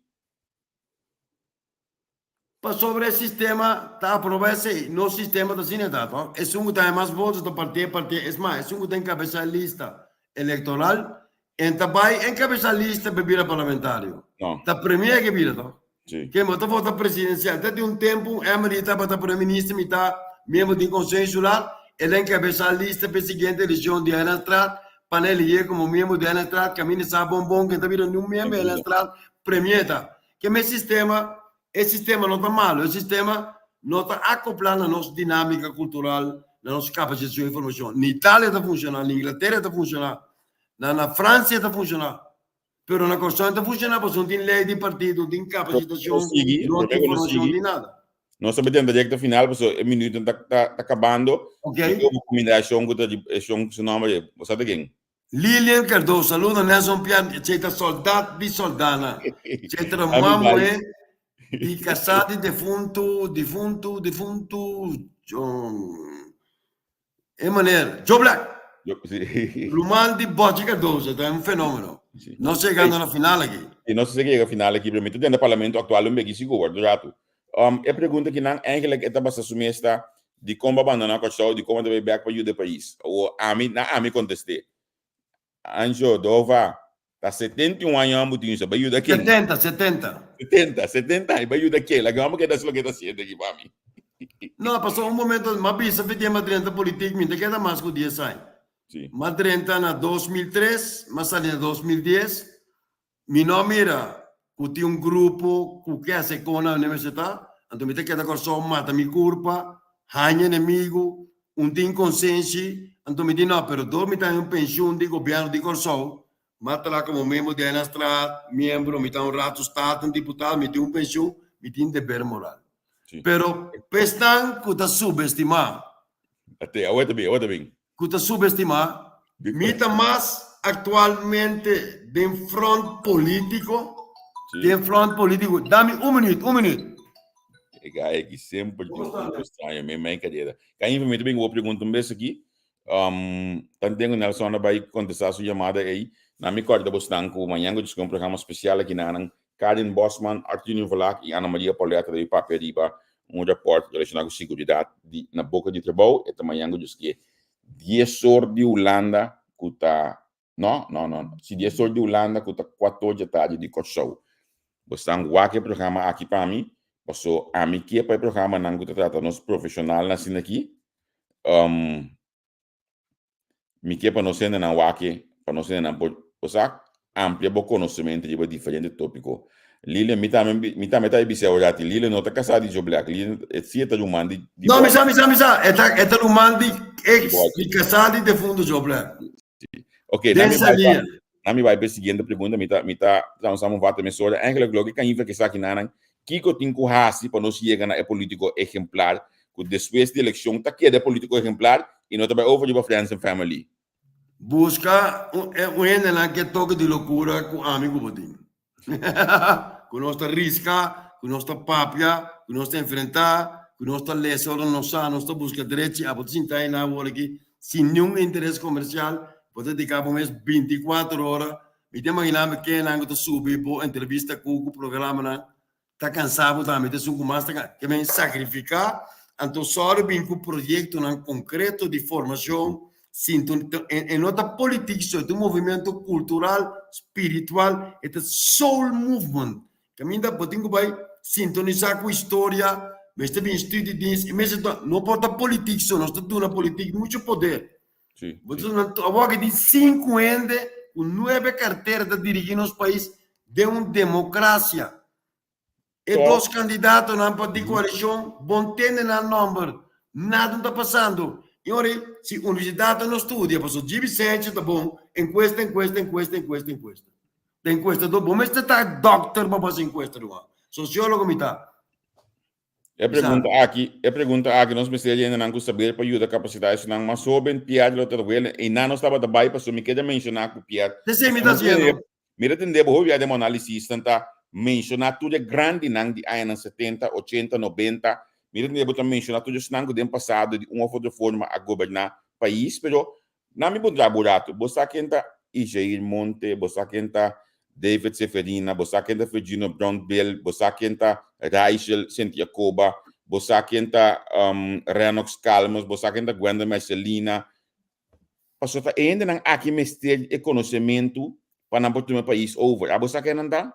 Pasobra e sistema ta aproba esei. Nos sistema ta asina ta, to. Esun ku ta haña mas voto ta partié, partié. Es mas, esun ku ta enkabesá lista elektoral, en ta bai enkabesá lista pa bira parlamentario. No. Ta premier ke bira, to. Sí. Ken bo ta vota presidensial. Ta tin un tempu, Emery tabata primer minister, mi ta miembro di Konseho Insular, el a enkabesá lista pa e siguiente elekshon di Eilandstraat, pa nan eligé komo miembro di Eilandstraat, kaminda sa bon bon ke ta bira niun miembro di Eilandstraat, premier ta. Ke mes sistema E sistema no ta malu, e sistema no ta akoplá na nos dinámika kultural, na nos kapasitashon i formashon. Na Italia ta funshoná, na Inglatera ta funshoná, na na Fransia ta funshoná. Pero na Kòrsou no ta funshoná pasobra no tin lei di partido, no tin kapasitashon, no tin formashon, no tin nada. Nos ta beten directo final pasobra e minuutnan ta ta kabando. Ok. Mi tin un kombinashon ku ta di e shon su nòmber e, bo sa ta ken? Lilian Cardoso, saludo Nelson Piar, che ta soldat di soldana, che ta ruman muhé di kasá di defuntu, difuntu, difuntu, e maner, Joe Black, ruman di Bochi Cardoso, ta un fenomeno. Nos yegando na final aki. Si, nos ta yega final aki, pero mi ta tende parlamento aktual un beki sigur, wòrdu ratu. E pregunta kinan eigenlijk e ta basa su mes ta, Dikon bo a bandoná Kòrsou? Dikon bo ta bai bèk pa yuda e pais? Awor ami, na ami kontest'é, Anjo, Dova, ta 71 aña bo tin, so bai yuda ken? 70, 70. 70, 70 aña, bai yuda ken? Laga mi keda hasi loke ta hasiendo aki pa mi. No, pasobra un momento, mi a bisa fi den mi a drenta politik, mi ta keda mas ku dies aña. Sí. Mi a drenta na 2003, mi a sali na 2010, Mi no a mira ku tin un grupo ku ke hasi kon nan mester ta, anto mi ta keda Kòrsou mata mi kurpa, haña enemigu, un tin konsenshi, anto mi di no, pero dor mi ta haña un penshun di gobièrnu di Kòrsou, mi a traha komo miembro di Eilandsraad, miembro, mi ta un ratu staten, diputado, mi tin un penshun, mi tin deber moral. Pero pa esnan ku ta subestimá. Ate, awor ta bin, awor ta bin. Ku ta subestimá, mi ta mas aktualmente den front polítiko, den front polítiko. Dami un minuut, un minuut. E gai aki semper tin un grupo straño, mi mei kadera. Kainfa, mi ta bin ku bo pregunta un bes aki. Tanten ku Nelson a bai kontestá su yamada ei, na mi kòrda bosnan ku mañan ku disku un programa spesial aki nanan Karin Bosman, Arthur Verlaag i Ana Maria Pauletta ta bin papia riba un rapòrt relashoná ku siguridat di na boka di trabou. E ta mañan ku djis dies or di Hulanda ku ta no, no, no, si dies or di Hulanda ku ta kuator dje tardi di Kòrsou. Bo stan wak e programa aki pa mi, paso ami ke pa e programanan ku ta trata nos profeshonalnan asina aki. Mi ke pa nos hendenan wak-e, pa nos hendenan por, bo sa, amplia bo konosementu riba diferente tópiko. Lilian, mi tambe, mi tambe ta bisa awor ati, Lilian no ta kasá di Joe Black, Lilian e si e ta ruman di, di No, mi sa, mi sa, mi sa, e ta, e ta ruman di ex, di kasá di defunto Joe Black. Si. Ok, na mi bai pa, na mi bai pa e siguiente pregunta, mi ta, mi ta traha un samenvatte mesora. Eigenlijk loke kan infra esaki nanan, kiko tin ku hasi pa nos yega na e polítiko ehemplar ku despues di elekshon ta keda e polítiko ehemplar i no ta bai over riba friends and family? Buska un hendenan ke toke di lokura ku ami ku bo tin. Ku nos ta riska, ku nos ta papia, ku nos ta enfrentá, ku nos ta lesa ora nos sa, nos ta buska drechi. Abo ta sinta einan awor aki sin niun interes komersial, bo ta dediká bo mes bintikuater ora. Mi ta imaginá mi kennan ku ta subi bo entrevista ku ku programanan ta kansa bo tambe, ta esun ku mas ta kansa. Ke men sakrifiká, anto sòru bin ku proyektonan konkreto di formashon, sinto, e no ta politik so, e ta un movimento kultural, spiritual, e ta soul movement. Kaminda bo tin ku bai sintonisá ku historia, mester bin studiedienst, e mester ta, no por ta politik so, nos ta duna politik muchu poder. Bo ta duna, awor aki tin sinku hende ku nuebe kartera ta dirigí nos pais den un demokrasia. E dos kandidatonan pa di koalishon bon tende nan nòmber, nada no ta pasando. I ora si universidatnan no studia, pasobra djibi sensia ta bon, enkuesta, enkuesta, enkuesta, enkuesta, enkuesta. Ta enkuestador, bo mester ta dòkter pa bo hasi enkuesta ruman. Sosiólogo mi ta. E pregunta aki, e pregunta aki nos mester di hendenan ku saber pa yuda kapasitá esunnan mas hóben. Pierre lo ta wele, einan nos tabata bai pasobra mi keda menshoná ku Pierre. Esei mi ta hasiendo. Mi ta tende bo hopi bia den bo analisisnan ta menshoná tur e grandinan di añanan setenta, ochenta, nobenta. Mi ta tende bo ta menshoná tur esnan ku den pasado di un òf otro forma a goberná pais, pero Na mi puntra bo rato, bo sa ken ta Ijair Monte, bo sa ken ta David Seferina, bo sa ken ta Virgino Brondbel, bo sa ken ta Raichel Sint Jacoba, bo sa ken ta Renox Calmes, bo sa ken ta Gwenda Mercelina. Pasobra ta e hendenan aki mester di e konosementu pa nan por tuma e pais over. Abo sa ken nan ta?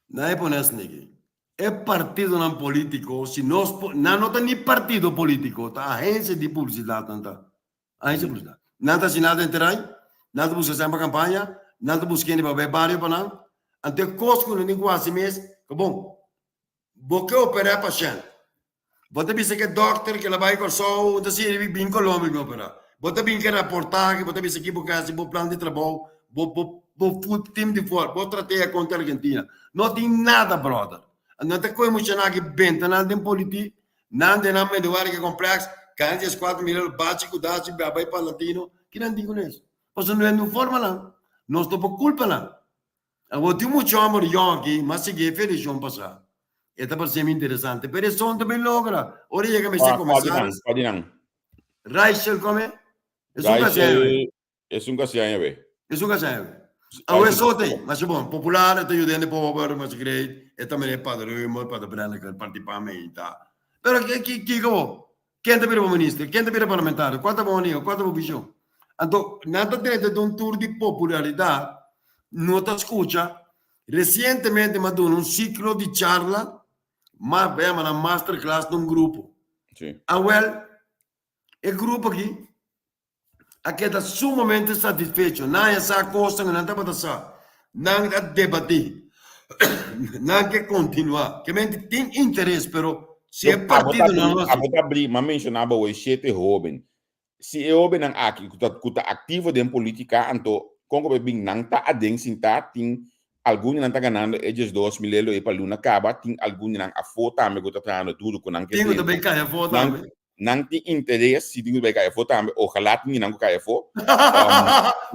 Na e pone asina aki. E partidonan politico, si nos por, nan no ta ni partido politico, ta agencia di publicidad nan ta. Agencia di publicidad. Nan ta haci nada den terrein, nan ta busca semper campaña, nan ta busca hende pa bay bario pa nan. Anto e cos cu nan tin cu haci mes, cu bon, bo ke opera e pashent. Bo ta bisa ke dòkter ke la bai Kòrsou ta sirbi bin Colombia bin operá. Bo ta bin ke raportahe, bo ta bisa ki bo ke hasi, bo plan di trabou, bo bo bo full team di for, bo strategia kontra Argentina. No tin nada bròder. No ta kohe muchanan aki benta nan den politik, nan den nan medewerker complex, gana 14 mil euro, bachi ku dachi, bia bai pa latino. Ki nan tin ku nes? Pasobra no e forma nan. Nos no por kulpa nan. Awor tin mucha homber yòn aki, m'a sigui e fedeshon pasá. E ta parsemi interesante, pero e son ta bin logra. Ora e yega mester Kua di nan? komisaris. Kua di nan? Raichel kome? Esun ka siña we. Raichel, esun ka siña we. Esun ka siña we. Awor e so ta ei, masha bon, popular, e ta yuda hende pober, masha great, e ta mene Pader Römer, Pader Brenneker, parti pa mi ta. Pero kiko bo? Ken ta bira bo minister? Ken ta bira parlamentario? Kua ta bo amigo? Kua ta bo vision? Anto, nan ta drenta den un tur di popularidat, no ta skucha. Resientemente mi a duna un siklo di charla, ma bo yama nan masterclass na un grupo. Awel, e grupo aki a keda sumamente satisfecho. Nan a sa kosnan ku nan tabata sa. Nan a debatí. Nan ke kontinuá. Ke mente tin interes, pero si e partidonan no hasi. Abo ta abrí, m'a menshoná bo e shete hóben. Si e hóbennan aki ku ta ku ta aktivo den polítika, anto kon ku bo bin nan ta aden sintá, tin algun di nan ta ganando e 12 mil elo ei pa luna kaba, tin algun di nan afó tambe ku ta trahando duru ku nan ke Tin ku ta drenta. bin kai afó Nan tambe. Nan tin interes si tin ku bai kai afó tambe, ojalá tin di nan ku kai afó.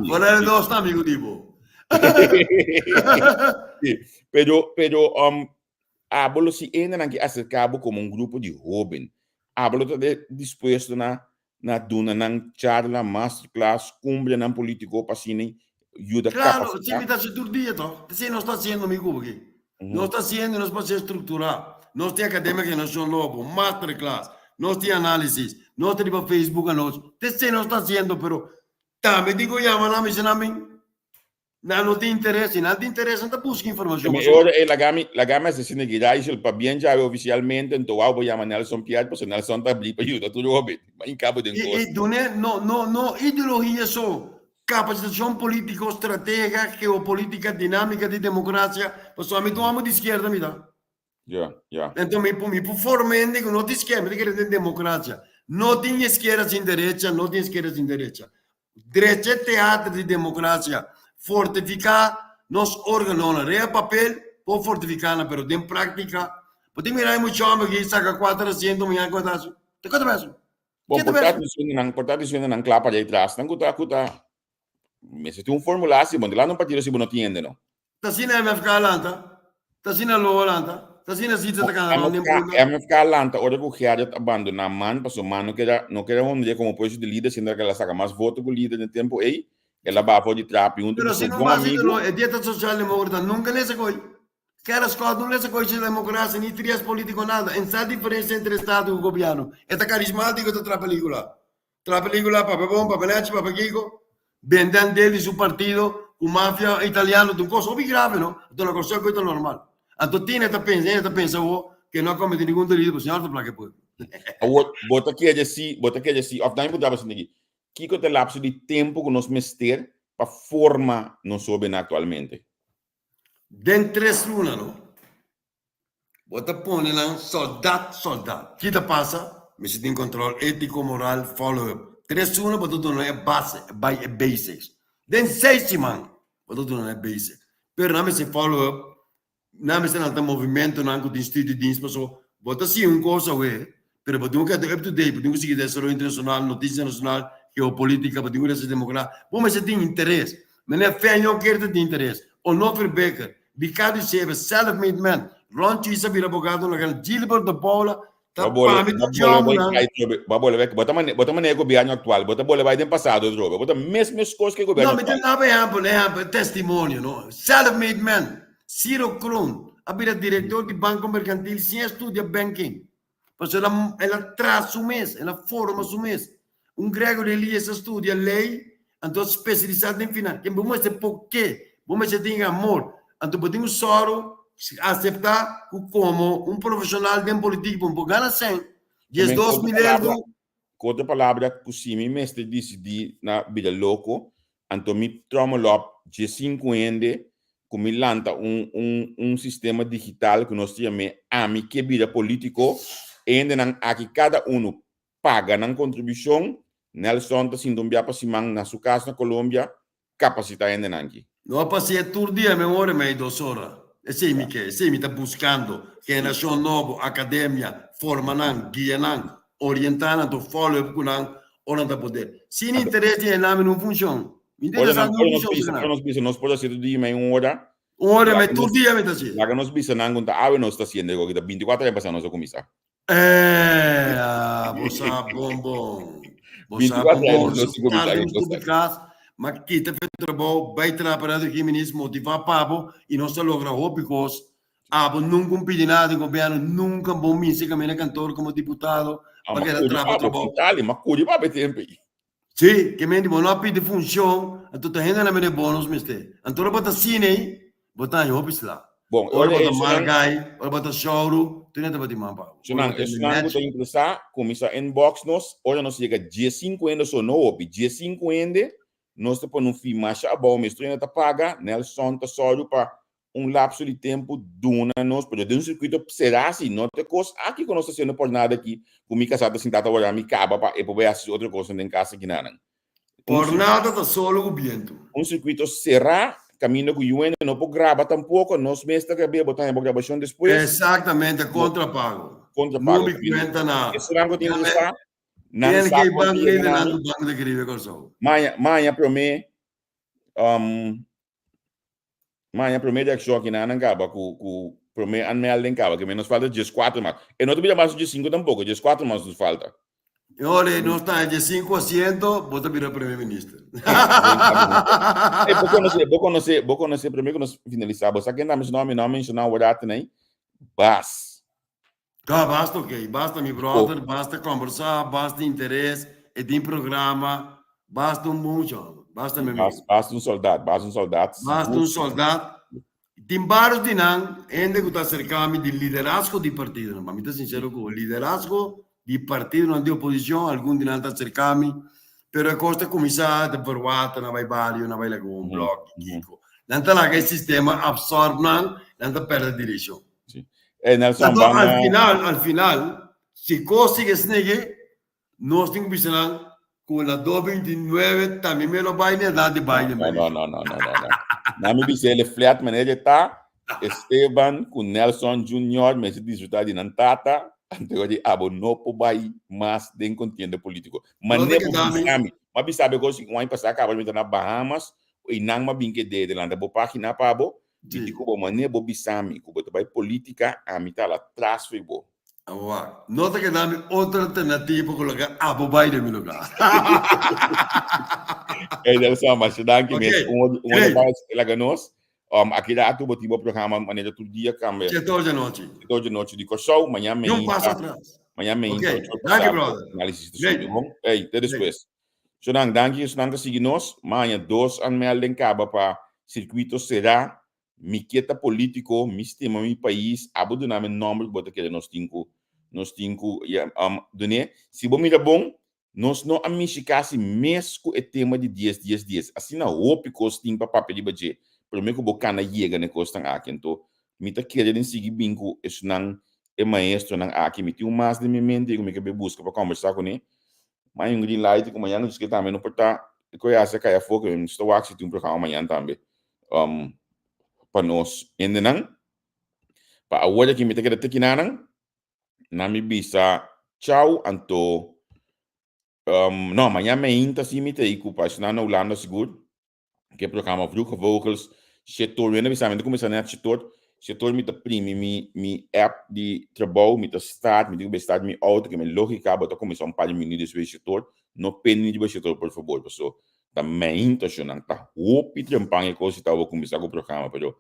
Ora e dos ta amigo di bo. Sí, pero, pero um, abo lo si hendenan ke aserká bo komo un grupo di hóben, abo lo ta de dispuesto na na duna nan charla, masterclass, kumbrenan polítiko pa asina yuda Claro, si kapasitá. mi ta hasi tur dia toch. Esei nos ta hasiendo mi kubo aki. Nos ta hasiendo y nos por ser structurá. Nos tin Academia Generacion Lobo, masterclass, nos tin análisis, nos ta riba Facebook anochi. Esei nos ta hasiendo, pero tambe tin ku yama nan bisa nan bin. Nan no tin interes, si nan tin interes nan ta buska informacion. Mi ora ei laga mi laga mi asesina Giraisel pabien djawe oficialmente nto wou bo yama Nelson Piet pasobra Nelson ta abri pa yuda tur hopi. Ma hinka bo den I kos. i dune no no no ideologia so, kapasitashon polítiko, stratega, geopolítika, dinámika di demokrasia, pasobra mi ta un hòmber di iskierda mi ta. Ja, ja. Enton mi por mi por forma hende ku no ta iskierda, mi ta kere den demokrasia. No tin iskierda sin derecha, no tin iskierda sin derecha. Drecha e teatro di demokrasia, fortifiká nos órganonan. Rea papel por fortifiká nan, pero den práktika, bo tin mira e mucha hòmber ki saka kuater asiento mañana ku ta hasi? Ta kota bes? Bon, por ta diciendo nan, por ta diciendo nan kla pa djai tras, nan ku ta, ku ta, mester tin un formula si, bon, di lado un partido si bo no tin hende no. Ta asina MFK a lanta, ta asina Lo a lanta, ta asina Zitza ta kana rond den punda. MFK a lanta ora ku Gerrit a bandoná man, pasobra man no keda, no keda hondria komo puesto di lider, siendo ku el a saka mas voto ku lider den tempu ei, el a baha for di trapi huntu Pero ku si su no bon basa amigu. lo, e dieta socialdemócrata nunka lesa koy. Kera Scott no lesa koy si demokrasia ni trias politico nada. En sa diferencia entre estado ku gobierno. E ta karismátiko e ta traha pelikula. Traha pelikula papia bon, papia nechi, papia kiko. Bende andel di su partido ku mafia italiano ta un kos hopi grave no. Anto na Kòrsou koe ta normal. Anto Tina ta pensa, ella ta pensa awor ke no a komete ningun delito pasobra señor ta plaka e pueblo. Awor bo ta kere si, bo ta kere si, òf nan por tabata sinti aki, kiko ta e lapso di tempu ku nos mester pa forma nos hóbennan aktualmente? Den tres luna no. Bo ta pone nan soldat soldat. Ki ta pasa? Mester tin control etico, moral, follow up. Tres luna bo ta duna nan e base, e bai e basics. Den seis siman bo ta duna nan e basics. Pero nan mester follow up, nan mester lanta movimentonan cu tin studio dienst paso bo ta siña un cos awe, pero bo tin cu keda up to date, bo tin cu sigui desaroyo internacional, noticia nacional, geopolitica, bo tin cu resa democracia. Bo mester tin interes. Meneer Fenyo kier ta tin interes. Onofre Becker, Ricardo Seve, self made man, Ron Chis a bira abogado na Gana, Gilbert de Paula ta pa mi ta djomu nan. Bo a bole bai, bo ta mane, bo ta mane e gobierno actual, bo ta bole bai den pasado atrobe, bo ta mes mes cos ke gobierno No, mi ta actual. daba ehempel, ehempel, testimonio, no. Self made man, Ciro Kroon a bira director di Banco Mercantil sin a studia banking. Pasobra el a, el a traha su mes, el a forma su mes. Un Gregory Elias a studia ley, anto a specialisa den finan. Ken bo mester por ke, bo mester tin amor. Anto bo tin un sòru acepta ku komo un profesional den politik bo por gana sèn, 12 mil euro. Ku otro palabra, ku si mi mester disidí na bira loko, anto mi tròmelòp 15 hende ku mi lanta un un un sistema digital ku nos ta yam'é Ami Ke Bira Polítiko. E hendenan aki kada unu paga nan kontribushon, Nelson ta sinta un bia pa siman na su kas na Colombia kapasitá e hendenan aki. No a pas'é tur dia men ora mei dos ora. Esei mi ke, esei mi ta buskando. Generashon nobo, akademia, forma nan, guia nan, orientá nan, to follow up ku nan ora nan ta poder. Sin interes di hende mi no funshon. Mi Ora nan, ora nos bisa, ora nos bisa nos por hasi tur dia mei un ora. Un ora mei tur dia mi ta hasi. Laga nos bisa nan ku ta awe nos ta hasiendo e ta 24 aña pasá nos a kuminsá. Eh, ah, bo sa bon bon. Bo sa bon bon. Tarde mi stupi kas, ma kita fe trabou, bai traha pa Radio Jiménez, motivá pa bo i nos ta logra hopi kos. Abo nunka un pidi nada di gobièrnu, nunka bo mester kaminda kantor komo diputado Ah, pa ma keda kuri traha pa bo, trabou. Vitali, ma kuri pa bo e tempu ei. Sí, ke men di bo no a pidi funshon, anto ta hende na mene bo nos mester. Anto ora bo ta asina ei, bo ta haña hopi sla. Bon, Ora ora bo ta esnan, margai, ora bo ta shouru, tur hende ta bati man pa bo. Ora esnan, bo ta esnan ku match. ta interesá, kuminsá inbox nos, ora nos yega 15 hende so, no hopi, 15 hende, nos ta pone un fee masha abou mes, tur hende ta paga, Nelson ta sòru pa un lapso di tempu duna nos, pero den un sirkuito será si, no ta e kos aki ku nos ta hasiendo por nada aki, ku mi kasá ta sintá ta wara mi kaba pa e por bai hasi su otro kosnan den kas akinanan. Un Por nada ta solo ku bientu. Un sirkuito será, kaminda ku yuende no por graba tampoko, nos mes ta grab'é, bo ta haña bo grabashon despues. Exactamente, kontra pago. Kontra pago. No mi kuenta na. Esnan ku tin interesá, nan sa KNK kon Bank ta yega na Nederland mi. ku Banco di Caribe Kòrsou. Maña, maña promé, Maña promé reakshon aki nan kaba ku ku promé aanmelding kaba ke nos falta 14 mas. E no ta bira mas 15 tampoko, 14 mas nos falta. E ora nos ta 15 asiento, bo ta bira primer minister. Hey, bo konosé, bo konosé, bo konosé, promé ku nos finalisá, bo sa ken ta menshoná, mi no a menshoná awor atenei? Bas. Ka basta ok, basta mi brother, basta kombersá, basta interes, e tin programa, basta un bon chòmber, basta mi amigo. Basta un soldat, basta un soldat. Basta un soldat. Tin vários di nan, hende ku ta aserká mi di liderazgo di partidonan, pa mi ta sinsero ku bo, liderazgo di partidonan di oposishon, algun di nan ta aserká mi, pero e kos ta kuminsá ta verwata, nan bai bario, nan bai laga un blòk, kiko. Nan ta laga e sistema absorb nan, nan ta pèrdè direkshon. Sí. Eh, Nelson, Anto, van, al eh, final, al final, si kos sigue snigi, nos tin ku bisa nan ku na 2029 tambe me lo bai na edad di Biden. No, no, no, no, no, no, no. Na mi bisa ele flat manera je ta, Esteban ku Nelson Junior mester disfruta di nan tata, anto di abo no por bai mas den contienda politico. No te Mane bo keda mi. bisa mi, ma bisa be kos un aña pasá kaba mi ta na Bahamas, i nan ma bin kede delante bo pagina pa bo, Mi di ku bo manera bo bisa mi ku bo ta bai politica, ami ta ala tras fo'i bo. Abo wak, no ta keda mi otro alternativa ku loke abo bai den mi lugar. Ey Nelson, masha danki mes. Ok, Un un great. ora mas laga nos. Aki rato bo tin bo programa manera tur dia kambia. Siete or di anochi. Siete or di anochi di Kòrsou, mañan Ni un paso meinta. atras. Mañan meinta Ok, ocho or danki pasá brother. análisis ta Great. subi, bon? Ey, te Great. despues. Sonan, danki esnan ta sigui nos. Maña dos aanmelding kaba pa sirkuito será. Mi ke ta politiko, mi stima mi pais, abo duna mi nomber ku bo ta kere nos tin ku nos tin ku ya dun'é. Si bo mira bon, nos no a mishi kasi mes ku e tema di dies dies dies. Asina hopi kos tin pa papia riba dje promé ku bo kana yega na e kosnan aki. Anto mi ta kere den sigui bin ku esnan e maestronan aki. Mi tin un mas den mi mente ku mi ke bai buska pa kombersá kuné. Mañan un green light ku mañan nos ke tambe no por ta ku e hasi a kai afó ke nos ta wak si tin un programa mañan tambe pa nos hendenan. Pa awor aki mi ta keda te kinanan nan mi bisa chau anto no mañan meinta si mi ta ei ku pa esnan na Hulanda sigur. Ke programa Vroege Vogels, Shetor, mi a bisa mi ta kuminsá net Shetor, Shetor mi ta primi mi mi app di trabou, mi ta start, mi tin ku bai start mi auto, ke mi logika bo ta kuminsá un par di minüt despues di Shetor, no pende riba Shetor por fabor, paso ta meinta shownan, ta hopi trempan e kos si ta bo kuminsá ku programa, pero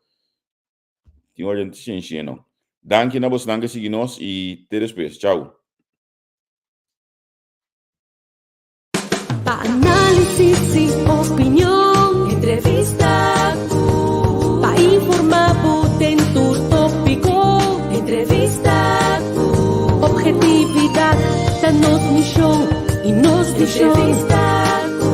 tin ora ta shenshé no. Danki na bosnan ke sigui nos i te despues, chau. Pa análisis y opinion, entrevista cu. Pa informa bo den tur tópico, entrevista cu. Objetividad ta nos misión y nos visión. Entrevista cu.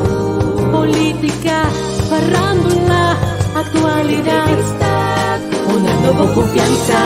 Política, farándula, actualidad. Entrevista cu. Honrando bo confianza.